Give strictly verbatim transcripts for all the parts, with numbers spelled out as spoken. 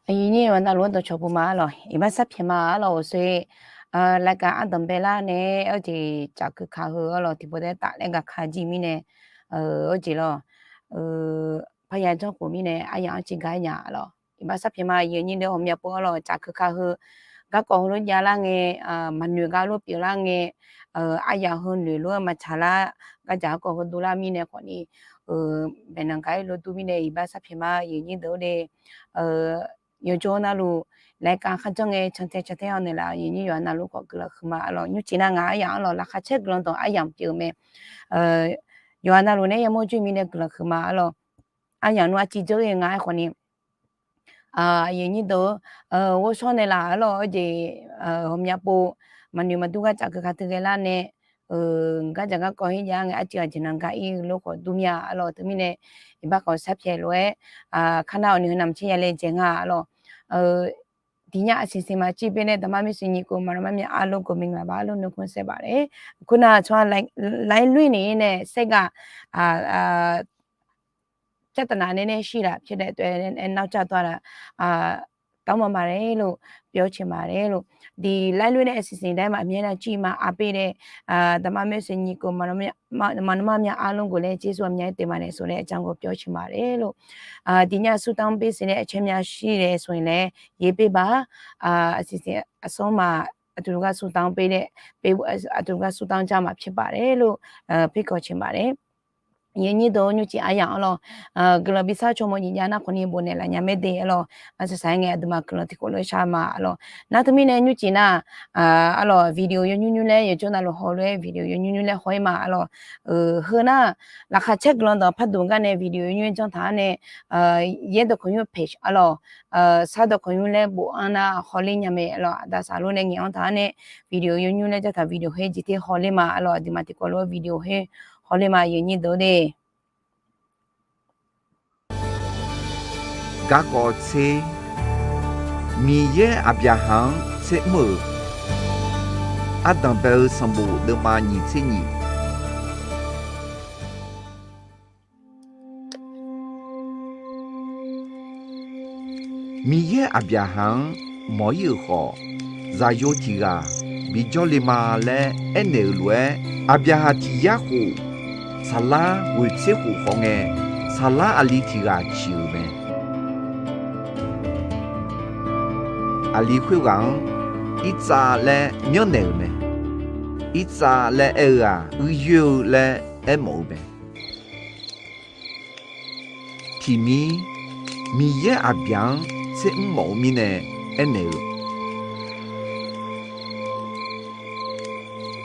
Aqyuif nyir yawqha navluf-anr dawqcawq puq ma arlawq, iqbax sarpyaeq ma arlawq, oqsoe, laeqkaq ardanq baelar nae, arjeq cafkeuv ka heu arlawq, tiqpov taef taf laer gaqka jir mirnae, arjeq lawq, parya janrkhof mirnae aryamq-anr ciqgaq nya arlawq, iqbax sarpyaeq ma. Aqyuif nyir deuq ghawqmya pov arlawq, cafkeuv ka heu, garkawv heulof javlar ngae, maqnoeq gar lof pyeuflar ngae, aryamq heu noeq lof-aer maqtsaq lar, gardzaq garkawv heu dovlar mirnae khawfni, baeqnanq gaq-ir lof dur mirnae iqbax sarpyaeq ma. Aqyuif nyir deuq-or de, yawqjawr navluf, laeqkaq kharjanr ngae cantae cantae-awr naeqlaf, aqyuif nyir yawqha navluf khawf guiqlanq huiqma arlawq, nymrcif nar ngaq aryamq arlawq, laqkhaq caer guiqlanq dawq aryamq pyeuf-eu mae. Yawqha navluf nae yamawr joer mirnae guiqlanq huiqma arlawq, aryamq nmr arciv dzeur-ir nga-aer khawfni, aqyuif nyir deuq-or, ghovshawr naeqlaf arlawq, arjeq ghawqmya pov, maqnoeq maqdur gar cafkeuv ka teu ghaelar nae, gardzaq garkawv her jav ngae arciv ghaq jeq nan gar-ir lof khawf dur mir-a arlawq, teumirnae iqbax khawf sarpyaeq lof-aer, kar nar awqni heu navmaqtser yale dzaeq nga arlawq, tiqnyar aqsiq siq maqcir byaer nae daqmar meurseuq nyiq kov maqnarmar myav arlor gov minglabar arlor nuikhanr saer baf le. Khoernar tsawrhaq laer loer ni nae saergaq cartaf naf nae nae shir laf pyaer daef tov-aer nar car tov-a laf, tawr ma ma le lof, pyawr caeq ma le lof, diq laer loer nae aqsiq siq daer maqmyav nar cir ma arper nae, daqmar meurseuq nyiq kov maqnarmar myav arlor gov laer Jersur-aq myav-aer teuv ma nae sawf laer aqjanr gov pyawr caeq ma le lof, tiqnyar surtanr ber siq nae aqcaer myav shir laer sawq-ir laer yaer ber ba, aqsiq siq aqsawr ma, aqduq gar surtanr ber nae, aqduq gar surtanr jar maqpyaer baf le lof, perkawq caeq ma le. Aqyuif nyir deuq-or, nymrcif aryamq arlawq, guiqlanq bi sar cawmawr nyiq jav nar khawfni bofnaeq laf nya mae de arlawq, aqsaq saq-aer ngae aqduimaf guiqlanq tiqkawv lof-aer shar ma arlawq. Nar teumirnae nymrcif nar, arlawq video yawnymr nymr laer yawqjawr navluf haw lof-aer video yawnymr nymr laer haw-ir ma arlawq. Heu nar, laqkhaq caer guiqlanq dawq par duq gar nae video yawnymr janr taq-ar nae, yaer dawqkawq nymr page arlawq, sar dawqkawq nymr laer bof-anr nar hawler nya mae arlawq, aqda saqlor nae ngaeq-anr taq-ar nae video yawnymr laer janr taq video her jeq ter hawler ma arlawq, aqduimaf tiqkawv lof-aer video her hawler ma aqyuif nyir deuq-or de. Garkawv tser, Miqyaer Aqbyaqhaq-anr tser mr-euq, ardanq bae-eu sanqbof deuvma nyiq tser nyiq. Miqyaer Aqbyaqhaq-anr mawq-ir-euq khawf, zaqyo tiq ghaq bijawr le ma laer aernaeq-euq lof-aer, Aqbyaqhaq tiq yar khof, saqlar ghoeq tser khof khawf ngae, saqlar aqli tiq ghaq ciq-euq mae. Aqli khoerghaq-anr Irtsav laer myanrnaeq-euq mae. Irtsav laer aer-eu-aq, uir yoer-eu laer aermawf-eu mae. Tiq mir, Miqyaer Aqbyaq-anr tser mr mawf-eu mirnae aernaeq-eu,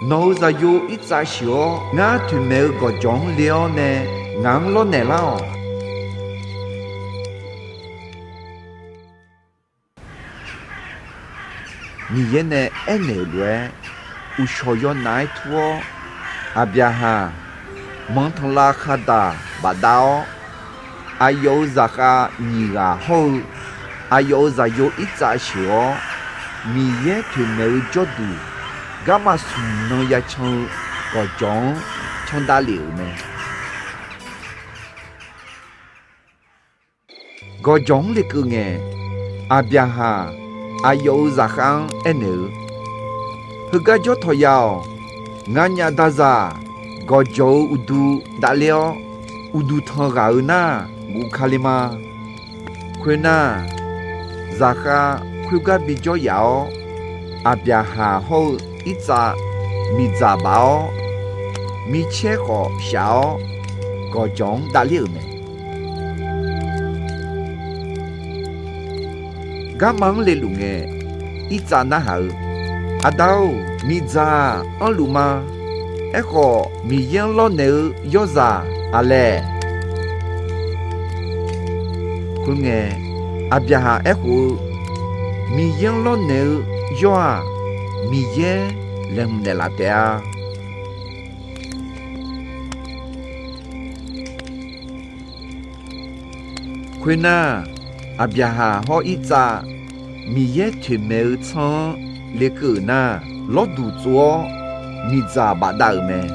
Nawq-euq zaqyo Irtsav sheuq-awr, ngar toeqmaeq-eu gawqjawq-anr le-awr nae ngaq-anr lawrnaeq lar-awq. Miqyaer nae aernaeq-euq lof-aer, uqshawq yawnav-aer tur-awr, Aqbyaqhaq manq tanqlav khaqdaq bafdav-awr, aqyawf-euq zaqkhav nyiq ghaq hawr-eu, aqyawf-euq zaqyo Irtsav sheuq-awr, Miqyaer toeqmaeq-eu jawrduq garma smq nan ya can-eu gawqjawq-anr candav lef-euq mae. Gawqjawq-anr lekeuv ngae, Aqbyaqhaq aqyawf-euq zaqkhav-anr aernaeq-eu, Heugar jawr tawq ya-awq. Nganyaf dazaq gawqjawq-eu uqdu davler-awr, uqduq tanq ghaq-euq nar guf ka le ma. Khoernar, zaqkhav khoergar bijawr yaf-awr, Aqbyaqhaq hawr-eu Irtsav miqdzaq baf-awr, micaer khawf shaf-awr, gawqjawq-anr davler-euq mae. Garma-anr leluf ngae, Irtsav narhaq-eu, Aqda-or, miqdzaq-aq anrluf ma. Aerkhawf, Miqyaer-anr lawrnaeq-eu yawrzaq aqlaeq? Khoerngae, Aqbyaqhaq aerkhof-eu, Miqyaer-anr lawrnaeq-eu yawr-aq, Miqyaer laeqhmq naeqlaf taef-a. Khoernar, Aqbyaqhaq hawr Irtsav Miqyaer toeqmaeq-eu tsanr-anr lekeuv-euq nar, lawrduq tsov-awr miqdzaq bafdav-euq mae.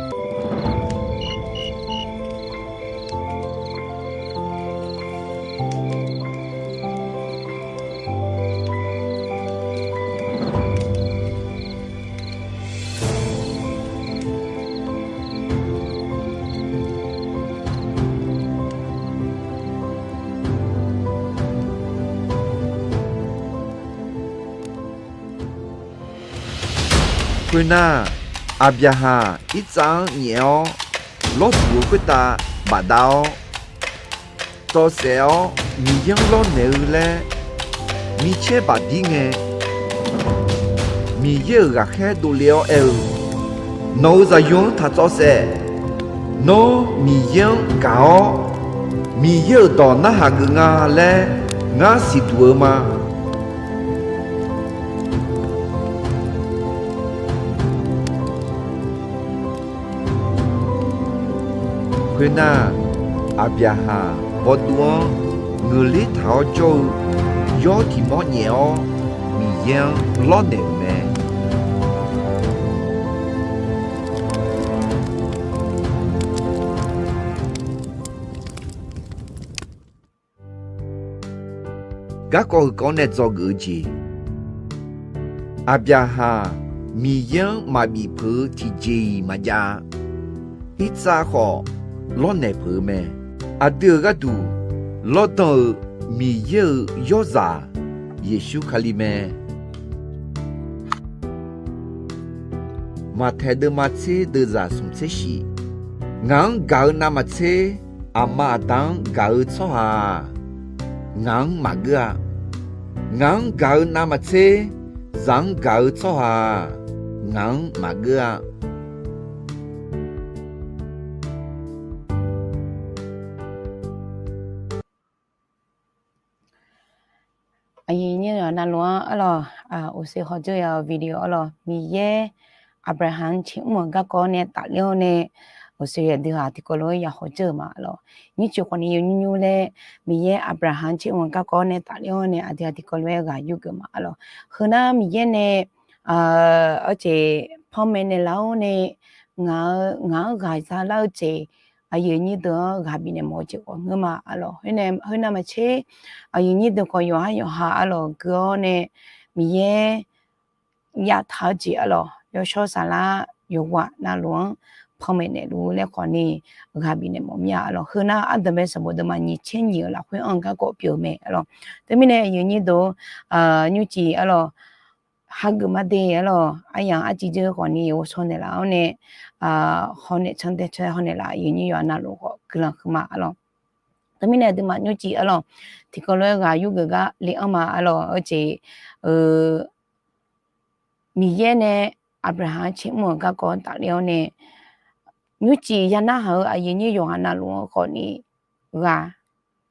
Khoernar, Aqbyaqhaq Irtsav-anr nyaef-awr lawrduq-eu khoertav bafdav-awr, cawv saef-awr Miqyaer-anr lawrnaeq-eu laer micaer baqdir ngae, Miqyaer-euq ghaqkhaer dovle-awr aer-eu, Nawq-euq zaqyo-anr taq cawv saef. Nawr Miqyaer-anr gaq-awr, Miqyaer-euq dawq narhaq geuf nga laer ngar siqduq-eu ma. Khoernar, Aqbyaqhaq bawduv-anr ngeuqler taq-awr jawr-eu yawr tiq mawr nyaef-awr, Miqyaer-anr lawrnaeq-euq mae. Garkawv heukawv-anr nae dzawgeuf-eu jeq. Aqbyaqhaq Miqyaer-anr maqbif peuq-eu tiqjeq-iq maqjav-a. Irtsav khawf lawrnaeq peuq-eu mae. Aqdui-euq gharduq lawrdan-euq Miqyaer-euq yawrzaq Yeqsur Kali mae. Maqtaeq deuvma tser deuvzaq smq tser shif. Ngaq-anr gaq-eu navmaqtser, aqma aqda-anr gaq-eu tsawrhaq-aq, ngaq-anr maqgeur-a. Ngaq-anr gaq-eu navmaqtser, zaq-anr gaq-eu tsawrhaq-aq, ngaq-anr maqgeur-a. Aqyuif nyir-aq navluf-anr arlawq, uqshoe hawdzeur ya-eu video arlawq, Miqyaer Aqbyaqhaq-anr caermr-euq garkawv nae tafler-awr nae, uqshoe aqdui-aq tiqkawv lof-aer ya hawdzeur-eu ma arlawq. Nymrcif khawf ni yawnymr nymr laer, Miqyaer Aqbyaqhaq-anr caermr-euq garkawv nae tafler-awr nae aqdui-aq tiqkawv lof-aer ghaq yurgeuf ma arlawq. Heunar Miqyaer nae arjeq panmaeq naeqlaf-awr nae, ngaq-anr ghaq za lar-eu jeq, aqyuif nyir deuq-anr ghaq bifnaeq mawf-eu jeq khawf ngeur ma arlawq. Khoernar maqtser, aqyuif nyir deuq khawf yawqhar yawqha arlawq gui-awr nae, Miqyaer yaftaq-eu jeq arlawq, yawshawr saflar yawqghaq navluf-anr panmaeq naeqluf laer khawf ni, ghaq bifnaeq mawf mir-a arlawq. Heunar ardanqbae sanqbof deuvma nyiq tser nyiq-euq lafkhoer anr-eu garkawv pyeuf-eu mae arlawq. Teumirnae aqyuif nyir deuq, nymrcif arlawq, hageuf ma de arlawq, aryamq arciv dzeur khawf ni ghovshaw naeqlaf-awr nae, hawnaeq candae candae hawnaeq laf, aqyuif nyir yawqha navluf khawf guiqlanq huiqma arlawq. Teumirnae aqduimaf nymrcif arlawq, tiqkawv lof-aer ghaq yurgeuf gar le-anr ma arlawq, arjeq Miqyaer nae Aqbyaqhaq-anr caermr-euq garkawv-anr tafler-awr nae, nymrcif ya narhaq-eu aqyuif nyir yawqghaq navluf-anr khawf ni, ghaq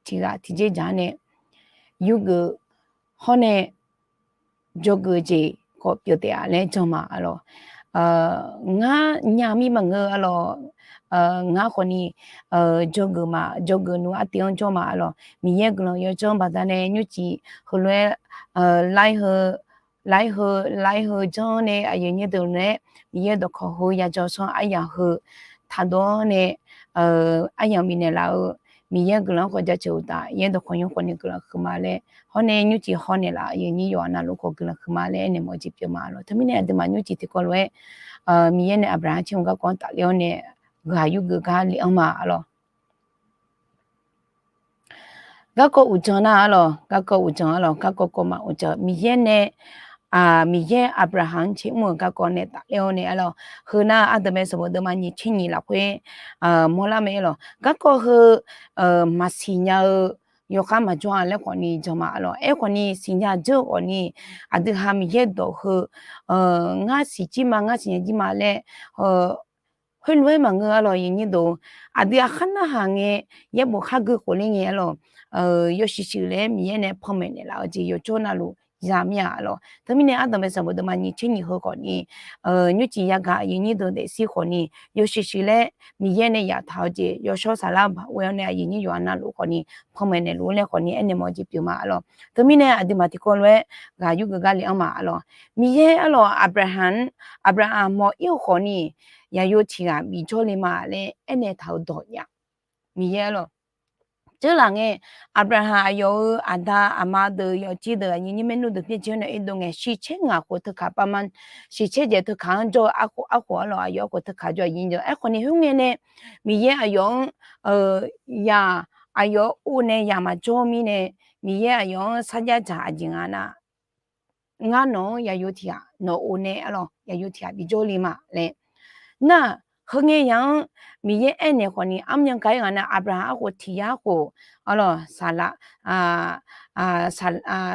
tiq ghaq tiqjeq dzaq-anr nae yurgeuf hawr nae, dzawgeuf jeq khawf pyeuf taef-a laer jan ma arlawq. Ngar nya mir maqngeur arlawq. Ngar khawf ni dzawgeuf ma, dzawgeuf nmr artiv-anr jawr ma arlawq. Miqyaer guiqlanq yawdzanr baqdanae nymrcif heulof-aer, laiv heu, laiv heu, laiv heu janr nae aqyuif nyir deuq naeq-aer Miqyaer dawqkawq heu yadzawr sanr aryamq heu taqdawr-anr nae, aryamq bifnaeq laf-eu Miqyaer guiqlanq-anr khawf jaceuq uqtaf, Miqyaer dawqkawq nymr khawf ni guiqlanq huiqma laer hawr nae nymrcif hawnaeq laf, aqyuif nyir yawqha navluf khawf guiqlanq huiqma laer aernaeq mawf-eu jeq pyeuf ma arlawq. Teumirnae aqduimaf nymrcif tiqkawv lof-aer, Miqyaer nae Aqbyaqhaq-anr caermr-euq garkawv-anr tafler-awr nae, ghaq yurgeuf gar le-anr ma arlawq. Garkawv uqdzan nar arlawq, garkawv uqdzan arlawq, garkawv kawv ma uqdzan Miqyaer nae, Miqyaer Aqbyaqhaq-anr caermr-euq garkawv nae tafler-awr nae arlawq. Heunar ardanqbae sanqbof deuvma nyiq tser nyiq lafkhoer mawrlar mae arlawq. Garkawv heu maqsiq nya-eu yawkhav maqjawr-a laer khawf ni jan ma arlawq. Aerkhawf ni siqnya dzeur-eu khawf ni, aqdui ha Miqyaer dawq heu, ngar siq jir ma, ngar siqnya jir ma laer khoerlof-aer maqngeur arlawq, aqyuif nyir deuq. Aqdui aqkhar narhaq ngae, yaerbof khar gui khofler ngae arlawq, yawshuif shuif laer Miqyaer nae panmaeq naeqlaf-eu jeq yawjawr navluf za mir-a arlawq. Teumirnae ardanqbae sanqbof deuvma nyiq tser nyiq heu khawf ni, nymrcif yagaq aqyuif nyir deuq daefzir khawf ni, yawshuif shuif laer Miqyaer nae yaftaq-eu jeq, yawshawr saflar baq ghoe-awr nae aqyuif nyir yawqha navluf khawf ni, panmaeq naeqluf laer khawf ni aernaeq mawf-eu jeq pyeuf ma arlawq. Teumirnae aqduimaf tiqkawv lof-aer ghaq yurgeuf gar le-anr ma arlawq. Miqyaer arlawq Aqbyaqhaq-anr, Aqbyaqhaq mawq-ir-eu khawf ni, yaqyo tiq ghaq bifjawr le ma laer aernaeq taq-eu dawq ya. Miqyaer arlawq, dzeurlaf ngae, Aqbyaqhaq aqyawf-euq aqda aqma deuq yawfjir deuq aqyuif nyir maernmr deuq byaerdzae-awr nae irdov ngae, shiqcaer ngaq khof teukaq pavma, shiqcaer dzaeq teukaq-anr jawr-eu arkhof, arkhof arlawq aqyawf arkhof teukaq jawr aqyuif nyir deuq. Aerkhawf ni khoerngae nae, Miqyaer aqyawf-anr ya, aqyawf-anr ov nae ya maqjawr mirnae, Miqyaer aqyawf-anr sarjax dzaq aqjeq nga nar, ngar nawq-anr yaqyo tiq ghaq nawq of nae arlawq, yaqyo tiq ghaq bijawr le ma laer. Nar, heungae yaq-anr Miqyaer aernaeq khawfni, armyan gaq-aer ghaq nar, Aqbrahaq arkhof tiq yar khof arlawq, Saqlaq,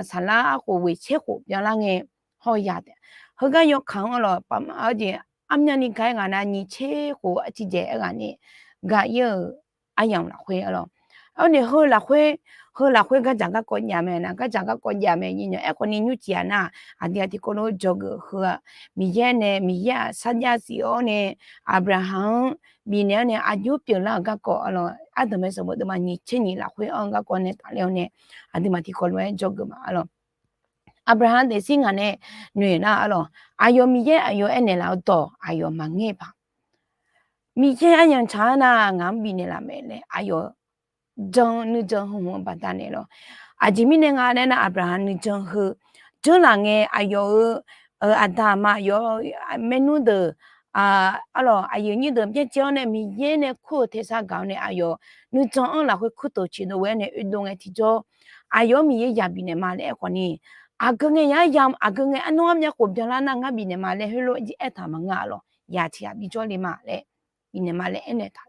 Saqlar arkhof ghoeq tser khof byanlar ngae, hawya taef. Heugar yawkaq-anr arlawq, jeq armyanni gaq-aer ghaq nar, nyiq tser khof arciv jaeq aer ghaq ni gaq-ir-euq aryamq lafkhoer arlawq. Arnaeq heu lafkhoer, heu lafkhoer gardzaq garkawv jav mae nar, gardzaq garkawv jav mae nyir nya. Aerkhawfni nymrcif-aq nar, aqdui-aq tiqkawv lof-aer dzawgeuf heu-aq, Miqyaer nae, Miqyaer-aq sarjax zif-awr nae, Aqbrahaq-anr bifnaeq-awr nae aqjox pyeuflar-euq garkawv arlawq, ardanqbae sanqbof deuvma nyiq tser nyiq lafkhoer anr-eu garkawv nae tafler-awr nae, aqduimaf tiqkawv lof-aer dzawgeuf ma arlawq. Aqbrahaq daefzir ngaq nae noeq nar arlawq, aqyawf Miqyaer aqyawf aernaeq laf-eu dawq aqyawf maqngeur paq. Miqyaer aryamq tsaq-anr nar ngaq-anr bifnaeq laf mae laer aqyawf jan nuijan heu hmq-eu baqdanae lawr. Aqjeq mirnae nga laer nar, Aqbrahaq nuijan heu janrlaf ngae, aqyawf-euq aqda aqma, aqyawf maernmr deuq, arlawq, aqyuif nyir deuq byaerdzae-awr nae Miqyaer nae kur-eu tersar gaq-awr nae aqyawf nuijan-anr lafkhoer kur teuq ciqdov ghae-awr nae oedov ngae tiqjawr, aqyawf-anr Miqyaer yaq bifnaeq ma laer aerkhawfni, aqgeu ngae yaq-aer yamq, aqgeu ngae arnawr armyav khof byanlar nar ngar bifnaeq ma laer heulof-aer aertaq maqngeur arlawq, yaq tiq ghaq bijawr le ma laer, bifnaeq ma laer aernaeq taq.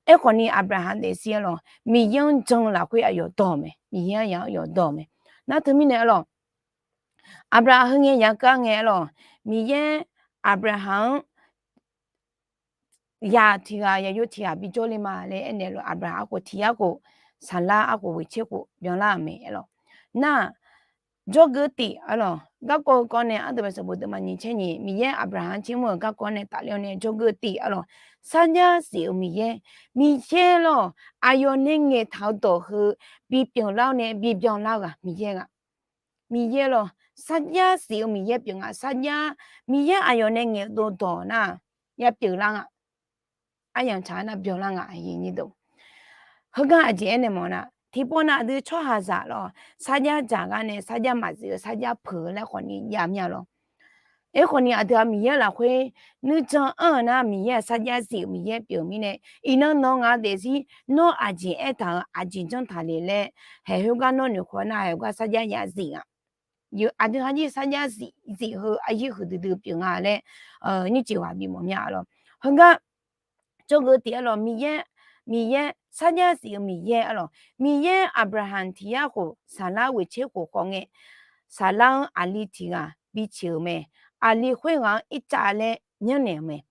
Aerkhawfni Aqbrahaq daefzir arlawq, Miqyaer-anr jan lafkhoer aqyawf dawq mae, Miqyaer-anr yaq-anr yawf dawq mae. Nar teumirnae arlawq, Aqbrahaq heungae yaq-anr kar ngae arlawq, Miqyaer Aqbrahaq-anr yaq tiq ghaq, yaqyo tiq ghaq bijawr le ma laer aernaeq lof, Aqbrahaq arkhof tiq yar khof, Saqlar arkhof ghoeq tser khof byanlar-euq mae arlawq. Nar, dzawgeuf tif arlawq, garkawv heukawv nae ardanqbae sanqbof deuvma nyiq tser nyiq, Miqyaer Aqbrahaq-anr tsermr-euq garkawv nae tafler-awr nae dzawgeuf tif arlawq, sarjax zif-eu Miqyaer, Miqyaer lawq, aqyawf nae ngaeqtaq-eu dawq heu bipyeuf lar-awr nae bibyan lar-eu ghaq Miqyaer ghaq. Miqyaer lawq, sarjax zif-eu Miqyaer pyeuf nga, sarjax, Miqyaer aqyawf nae ngaeqdov dawq nar yapyeuf lar nga. Aryamq tsaq-anr nar byanlar nga, aqyuif nyir deuq. Heugar aqjeq aernaeq mawf nar, tiqpov nav aqdui tsawrhaqzaq lawq, sarjax dzaq gar nae sarjax maqzif-eu sarjax peuq-eu laer khawfni jav mya lawq. Aerkhawfni aqdui-aq Miqyaer lafkhoer nuijan anr-eu nar, Miqyaer-aq sarjax zif-eu Miqyaer pyeuf-eu mirnae, iqnan nawq ngaq daefzir nawr aqjeq aertaq-euq aqjeq janr taq le laer, haeq khoergar nawr noeqkhof nar, haeq khoergar sarjax ya zif nga. Aqdui hajir sarjax zif heu aqyir huiqdui dui pyeuf nga laer, nyiq jeq ghaq bimawf mya arlawq. Heugar dzawgeuf tif arlawq, Miqyaer, Miqyaer sarjax zif-eu Miqyaer arlawq, Miqyaer Aqbrahaq tiq yar khof, Saqlar ghoeq tser khof khawf ngae, Saqlar-anr aqli tiq ghaq biciq-euq mae. Aqli khoerghaq-anr Irtsav laer myanrnaeq-euq mae.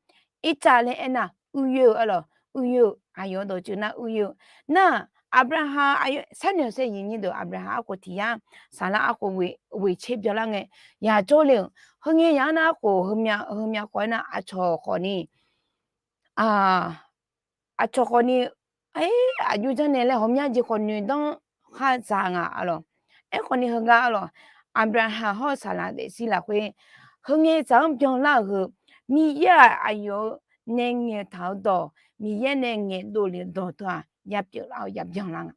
Irtsav laer aernar uiyoe-eu arlawq, uiyoe-eu, aqyawf dawqtsuif nar uiyoe-eu. Nar, Aqbrahaq sharnoeq saer yiq nyir deuq, Aqbrahaq arkhof tiq yar, Saqlar arkhof ghoeq tser byanlar ngae, yaq jawrle-euq. Heungae yaq-anr nar arkhof heumya khawf-aer nar aqcawq khawfni aqcawq khawfni, aqjox janrnaeq laer ghawqmya jeq khawf noeqdanr khar za nga arlawq. Aerkhawfni heugar arlawq, Aqbrahaq hawr-eu Saqlaq daefzir lafkhoer heungae zaq-anr byanlar-euq heu, Miqyaer-aq aqyawf-eu nae ngaeqtaq-eu dawq, Miqyaer nae ngaeqdov le-eu dawq teu-aq yapyeuf lar-awr yabyan lar nga.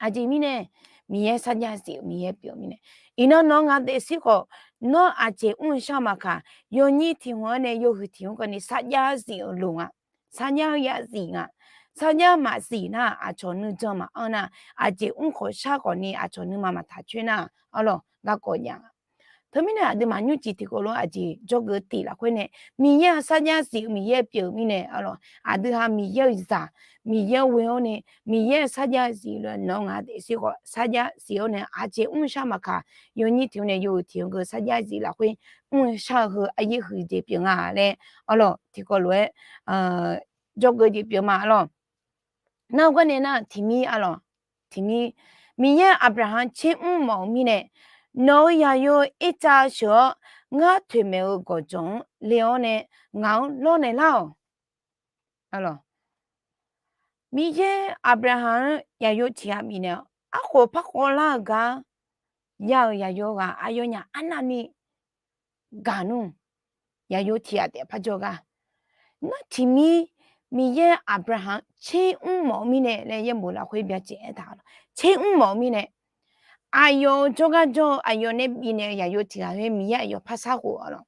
Aqjeq mirnae, Miqyaer sarjax zif-eu Miqyaer pyeuf-eu mirnae, iqnan nawq ngaq daefzir khawf, nawr aqjeq mr-eu shar-eu maqkaq, yawnyir tiq hmq-anr nae yawhuiq tiq hmq keuvni sarjax zif-eu loq nga. Sarjax ya zif nga. Sarjax maqzif nar, aqcawq nuijan maqanr nar, aqjeq mr khawf shar khawfni aqcawq nuima maqtaq coer nar, arlawq garkawv jav nga. Teumirnae aqduimaf nymrcif tiqkawv lof-aer aqjeq dzawgeuf tif lafkhoer nae, Miqyaer-aq sarjax zif-eu Miqyaer pyeuf-eu mirnae arlawq, aqdui ha Miqyaer-euq zaq, Miqyaer ghoe-awr nae, Miqyaer sarjax zif lof-aer nawq ngaq daefzir khawf sarjax zif-awr nae aqjeq mr shar maqkaq, yawnyir tiq hmq nae yawhuiq tiq hmq keuv sarjax zif lafkhoer mr shar-eu heu aqyir huiq jeq pyeuf nga laer arlawq tiqkawv lof-aer dzawgeuf jeq pyeuf ma arlawq. Nar-eu garnae nar tiqmir arlawq, tiqmir, Miqyaer Aqbraham tser mr mawf-eu mirnae, nawq-euq yaqyo Irtsav sheuq-awr ngar toeqmaeq-eu gawqjawq-anr le-awr nae ngaq-anr lawrnaeq lar-awq. Miqyaer Aqbraham-anr yaqyo tiq ghaq bifnaeq-awr arkhof parkhawv lar-eu gar ya-euq yaqyo ghaq aqyawfnyaf arnavni gaq nmr. Yaqyo tiq ghaq taef parjawr gar. Nar tiqmir Miqyaer Aqbraham tser mr mawf-eu mirnae laer yaerbof lafkhoer byacaev aertaq-a lawq. Tser mr mawf-eu mirnae, aqyawf-euq jawrgar jawr-eu aqyawf nae bifnaeq-eu yaqyo tiq ghaq khoer Miqyaer aqyawf parshar khof-a lawq.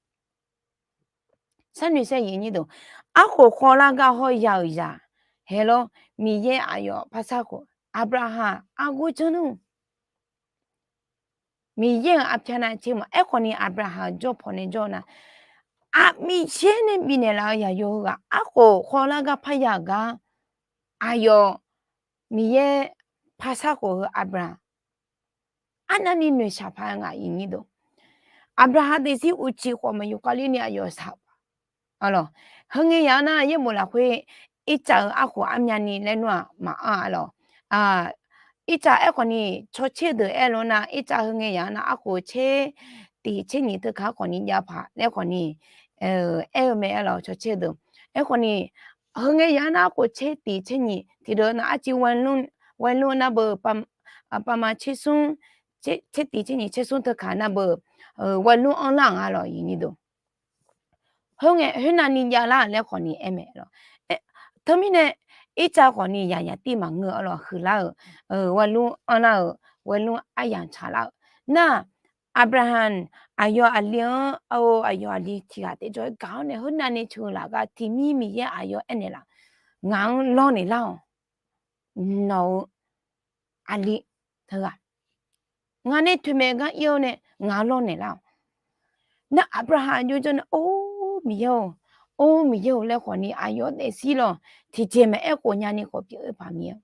Sharnoeq saer yif nyir deuq, arkhof khawvlar gar hawr ya-euq zaq hae lawr, Miqyaer aqyawf parshar khof, Aqbraham argor janr nmr. Miqyaer-euq arpyar nar tser mawf. Aerkhawf ni Aqbyaqhaq-euq jawr pawnae jawr nar, aqmir tser nae bifnaeq laf-eu yaqyo heughaq arkhof khawlar gar parya gar, aqyawf Miqyaer par sar khof heu Aqbyaqhaq arnavni noeqshaq paq-aer nga, iqnyir deuq. Aqbyaqhaq daefzir uqcif khawf maqyuf khavler ni aqyawf saq Arlawq, heu ngae yaq-anr nar yaerbof lafkhoer Irtsav-euq arkhof armyavni laer nmr-aq maqanr-a lawq. Irtsav aerkhawf ni cawtser deuq aer-eu nar, Irtsav heu ngae yaq-anr nar arkhof tser tiq tser nyiq teu kaq aerkhawf ni jav paq laer khawf ni aer-eu mae arlawq, cawtser deuq. Aerkhawf ni heu ngae yaq-anr nar arkhof tser tiq tser nyiq tiqdeuq nar arciv วัยรุ่น วัยรุ่น nar beu, pavma tser smr, tser tiq tser nyiq tser smr teu kaq nar beu, วัยรุ่น anrlar-anr arlawq, iqnyir deuq. Khoerngae khoernavni javlar-euq laer khawf ni aer mae lawq. Teumirnae Irtsav khawf ni yaqyaq tir maqngeur arlawq, huiqlar-euq, วัยรุ่น anrlar-euq, วัยรุ่น aryamq tsaqlar-euq nar, Aqbyaqhaq aqyawf aqli-anr, aqyawf aqli tiq ghaq taef jawr-aer gaq-awr nae khoernavni ceuq laf gar tiqmir Miqyaer aqyawf aernaeq laf, ngaq-anr lawrnaeq lar-awq. Nawq-euq aqli teughaq, ngaq nae toeqmaeq gar ir-awr nae ngaq-anr lawrnaeq lar-awq. Nar Aqbyaqhaq aqjox janr nae, Or Miqyaer-or, or Miqyaer-or laer khawf ni aqyawf daefzir lawq, tiqjeq maqaer khof nyani khawf pyeuf-eu paq mir-a.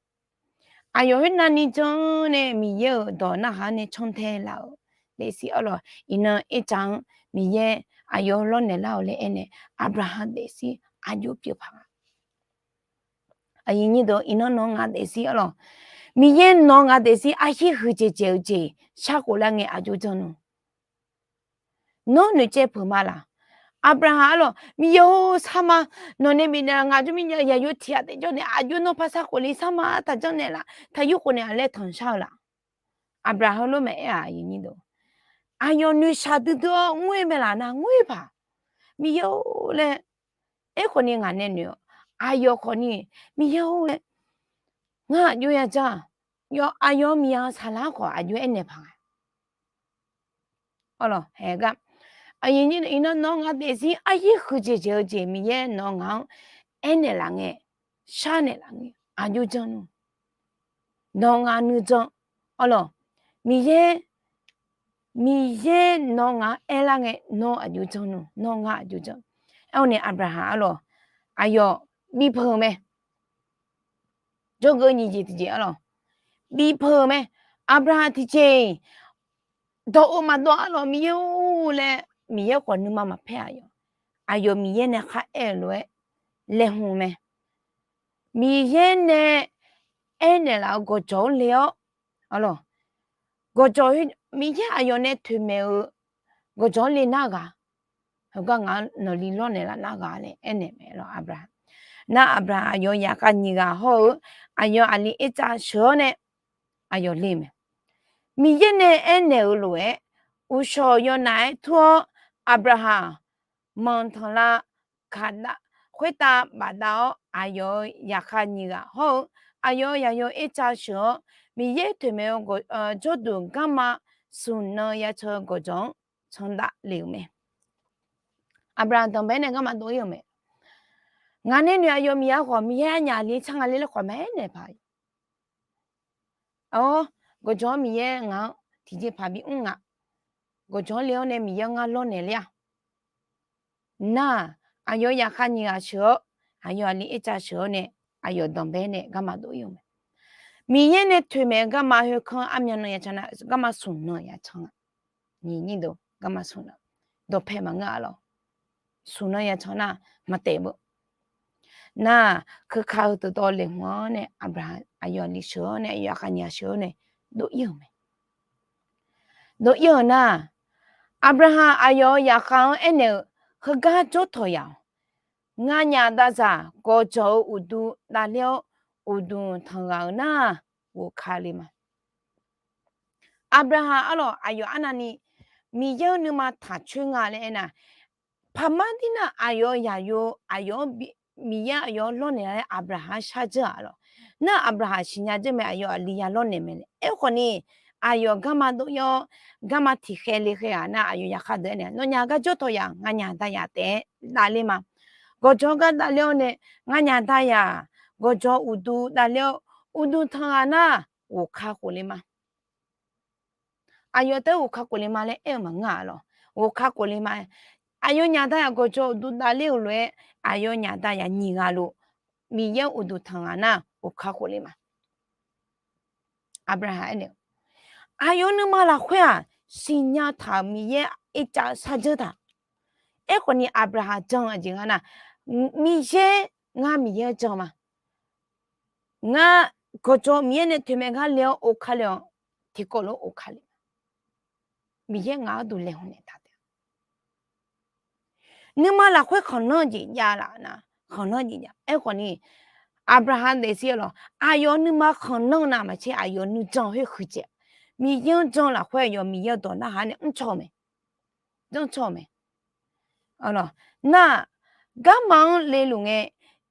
Aqyawf khoernavni janr nae Miqyaer-euq dawq narhaq-anr nae cantae laf-euq daefzir arlawq, iqnan Irtsav-anr Miqyaer aqyawf lawrnaeq lar-awq laer aernaeq, Aqbyaqhaq daefzir aqjox pyeuf paq-a. Aqyuif nyir deuq, iqnan nawq-eu ngaq daefzir arlawq, Miqyaer nawq-eu ngaq daefzir arhir huiqdzaeq dzaeq-eu jeq shar khof lar ngae aqjox janr nmr. Nawr noeqtsaev peuq ma laq? Aqbyaqhaq arlawq, Miqyaer-or, sarma, nawq nae bifnaeq ngaq jawr mirnae yaqyo tiq ghaq taef jawr nae aqjox nawr par sar khof le, sarma taqjanr naeq laf, taqyur khof naeq-a laer tanqshar-eu laf? Aqbyaqhaq lof maqaer-aq, aqyawf noeqshaq duidui-awr ngoer mae laf nar ngoer paq. Miqyaer-or laer, aerkhawf ni ngaq nae noeq-awq. Aqyawf khawf ni, Miqyaer-or laer, ngar aqjox ya jar-aq, aqyawf miqya saqlar khawf aqjox aernaeq paq nga. Arlawq, haeq gar, iqnan nawq-eu ngaq daefzir arhir huiqdzaeq dzaeq-eu jeq Miqyaer nawq-eu ngaq-anr aernaeq laf ngae, sharnaeq laf ngae aqjox janr nmr. Nawq-eu ngaq nuijan, arlawq, Miqyaer, Miqyaer nawq-eu ngaq-anr aerlar ngae nawr aqjox janr nmr, nawr ngar aqjox janr. Aerkhawf ni Aqbyaqhaq arlawq, aqyawf bipeuq-eu mae. Jawrgeuf nyiq jeq tiqjeq arlawq, bipeuq-eu mae. Aqbyaqhaq tiqjeq-iq dawq-eu maqdawv arlawq, Miqyaer-or laer Miqyaer khawf nuima maqpaer-aq yawq. Aqyawf Miqyaer nae kharaer-euq lof-aer laeqhmq mae. Miqyaer nae aernaeq laf-eu gawqjawq-anr le-awr, arlawq, gawqjawq, Miqyaer aqyawf nae toeqmaeq-eu gawqjawq-anr le nar ghaq, heugar ngaq-anr nawqli lawrnaeq laf nar ghaq laer aernaeq mae lawq, Aqbyaqhaq. Nar Aqbyaqhaq aqyawf-eu zaqkhav nyiq ghaq hawr-eu aqyawf aqli Ertsav sheuq-awr nae aqyawf le mae. Miqyaer nae aernaeq-euq lof-aer uqshawq yawnaf-aer tur-awr, Aqbyaqhaq manq tanqlav kaqdav khoertav bafdav-awr, aqyawf-euq zaqkhav nyiq ghaq hawr-eu aqyawf-euq zaqyo Ertsav sheuq-awr, Miqyaer toeqmaeq-eu jawrduq garma smq nan ya can-eu gawqjawq-anr candav le-euq mae. Aqbyaqhaq danqbae-aer nae garma dov ir-euq mae. Ngaq nae noeq aqyawf miqya khawf Miqyaer arnyaf le tsar nga le laer khawf maqaer naeq paq-a. Awr, gawqjawq-anr Miqyaer ngaq-anr tiqjeqpaq bimr nga. Gawqjawq-anr le-awr nae Miqyaer-anr ngar lawrnaeq ler-a. Nar-aq, aqyawf zaqkhav nyiq ghaq sheuq-awr, aqyawf aqli Ertsav sheuq-awr nae aqyawf danqbae-aer nae garma dov ir-euq mae. Miqyaer nae toeqmaeq-eu garma khoerkanr armyan nan ya can nar, garma smq nan ya can-a. Nyiq nyir deuq garma smq nan, dawqpae maqngeur-a lawq. Smq nan ya can nar, maqtaef beu. Nar-aq, keuka heu deuqtawv laeqhmq-anr nae Aqbyaqhaq aqyawf aqli sheuq-awr nae, aqyawf zaqkhav nyiq ghaq sheuq-awr nae dov ir-euq mae. Dov ir-euq nar, Aqbyaqhaq aqyawf-euq zaqkhav-anr aernaeq-euq, heugar jawr tawq yaq-awq. Nganyaf davzaq gawqjawq-eu uqdu davler-awr, uqduq tanq ghaq-euq nar, ghofka le ma. Aqbyaqhaq arlawq, aqyawf arnavni Miqyaer-anr nuima taqcoer nga laer aernar, paqmar dir nar aqyawf-eu zaqyo, aqyawf-anr, Miqyaer aqyawf-anr lawrnaeq laer Aqbyaqhaq-anr shardzeur-aq lawq. Nar Aqbyaqhaq siqnya dzeur mae, aqyawf aqli ya lawrnaeq mae laer. Aerkhawf ni, aqyawf garma dov ir-awr, garma tiqkhaer le khaer ghaq nar, aqyawf zaqkhav deuq aernaeq, nawnyaf gar jawr tawq yaq, nganyaf dayaq taef-aer davler ma. Gawqjawq gar davler-awr nae, nganyaf dayaq, gawqjawq uqdu davler-awr, uqduq tanq ghaq nar, ghofka khof le ma. aqyawf taef-aer ghofka khof le ma laer aer-eu maqngeur-a lawq. Ghofka khof le ma. Aqyawfnyaf aqda yaq gawqjawq uqduq davler-euq lof-aer, aqyawfnyaf aqda yaq nyiq ghaq luf Miqyaer uqduq tanq ghaq nar ghofka khof le ma. Aqbyaqhaq aernaeq-eu, aqyawf nuima lafkhoer-aq, siqnya taq-euq Miqyaer irtsav shardzeur taq. Aerkhawf ni Aqbyaqhaq jan-eu aqjeq nga nar, Miqyaer, ngar Miqyaer-anr jan ma. Ngar gawqjawq Miqyaer nae toeqmaeq gar le-awr ghofka le-awq, tiqkawv lof-aer ghofka le. Miqyaer ngaq-anr duq laeqhmq naeq taq taef. Nuima lafkhoer khanqlanr jeq jav laf nar, khanqlanr jeq jav. Aerkhawf ni, Aqbyaqhaq daefzir-eu lawq, aqyawf nuima khanqlanr navmaqtser aqyawf nuijan khoer huiqdzaeq. Miqyaer-anr jan lafkhoer aqyawf Miqyaer-eu dawq narhaq nae mrcaw-eu mae. Janrcaw-eu mae. Nar, garma-anr leluf ngae,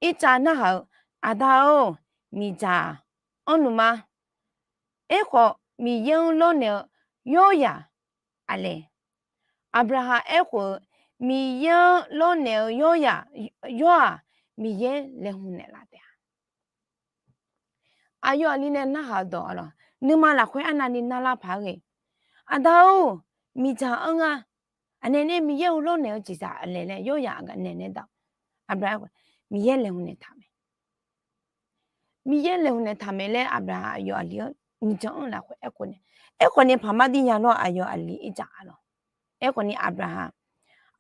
irtsav narhaq-eu, Aqda-or, miqdzaq anrluf ma. Aerkhawf, Miqyaer-anr lawrnaeq-eu yawryaq aqlaeq. Aqbyaqhaq aerkhof-eu, Miqyaer-anr lawrnaeq-eu yawr-aq, Miqyaer laeqhmq naeqlaf taef-a. Aqyawf aqli nae narhaq-eu dawq-aq lawq, nuima lafkhoer arnavni narlar paq-aer ghae, Aqda-or, miqdzaq anr nga. Aqnaeq nae Miqyaer-eu lawrnaeq-eu jeqzaq aqlaeq laer yawryaq aqnaeq nae daq. Aqbyaqhaq, Miqyaer laeqhmq naeq taq mae. Miqyaer laeqhmq naeq taq mae laer Aqbyaqhaq aqyawf aqli-anr nuijan anr lafkhoer aerkhof nae, aerkhawf ni paqmar dir ya lawr aqyawf aqli irdzaq-a lawq. Aerkhawf ni Aqbyaqhaq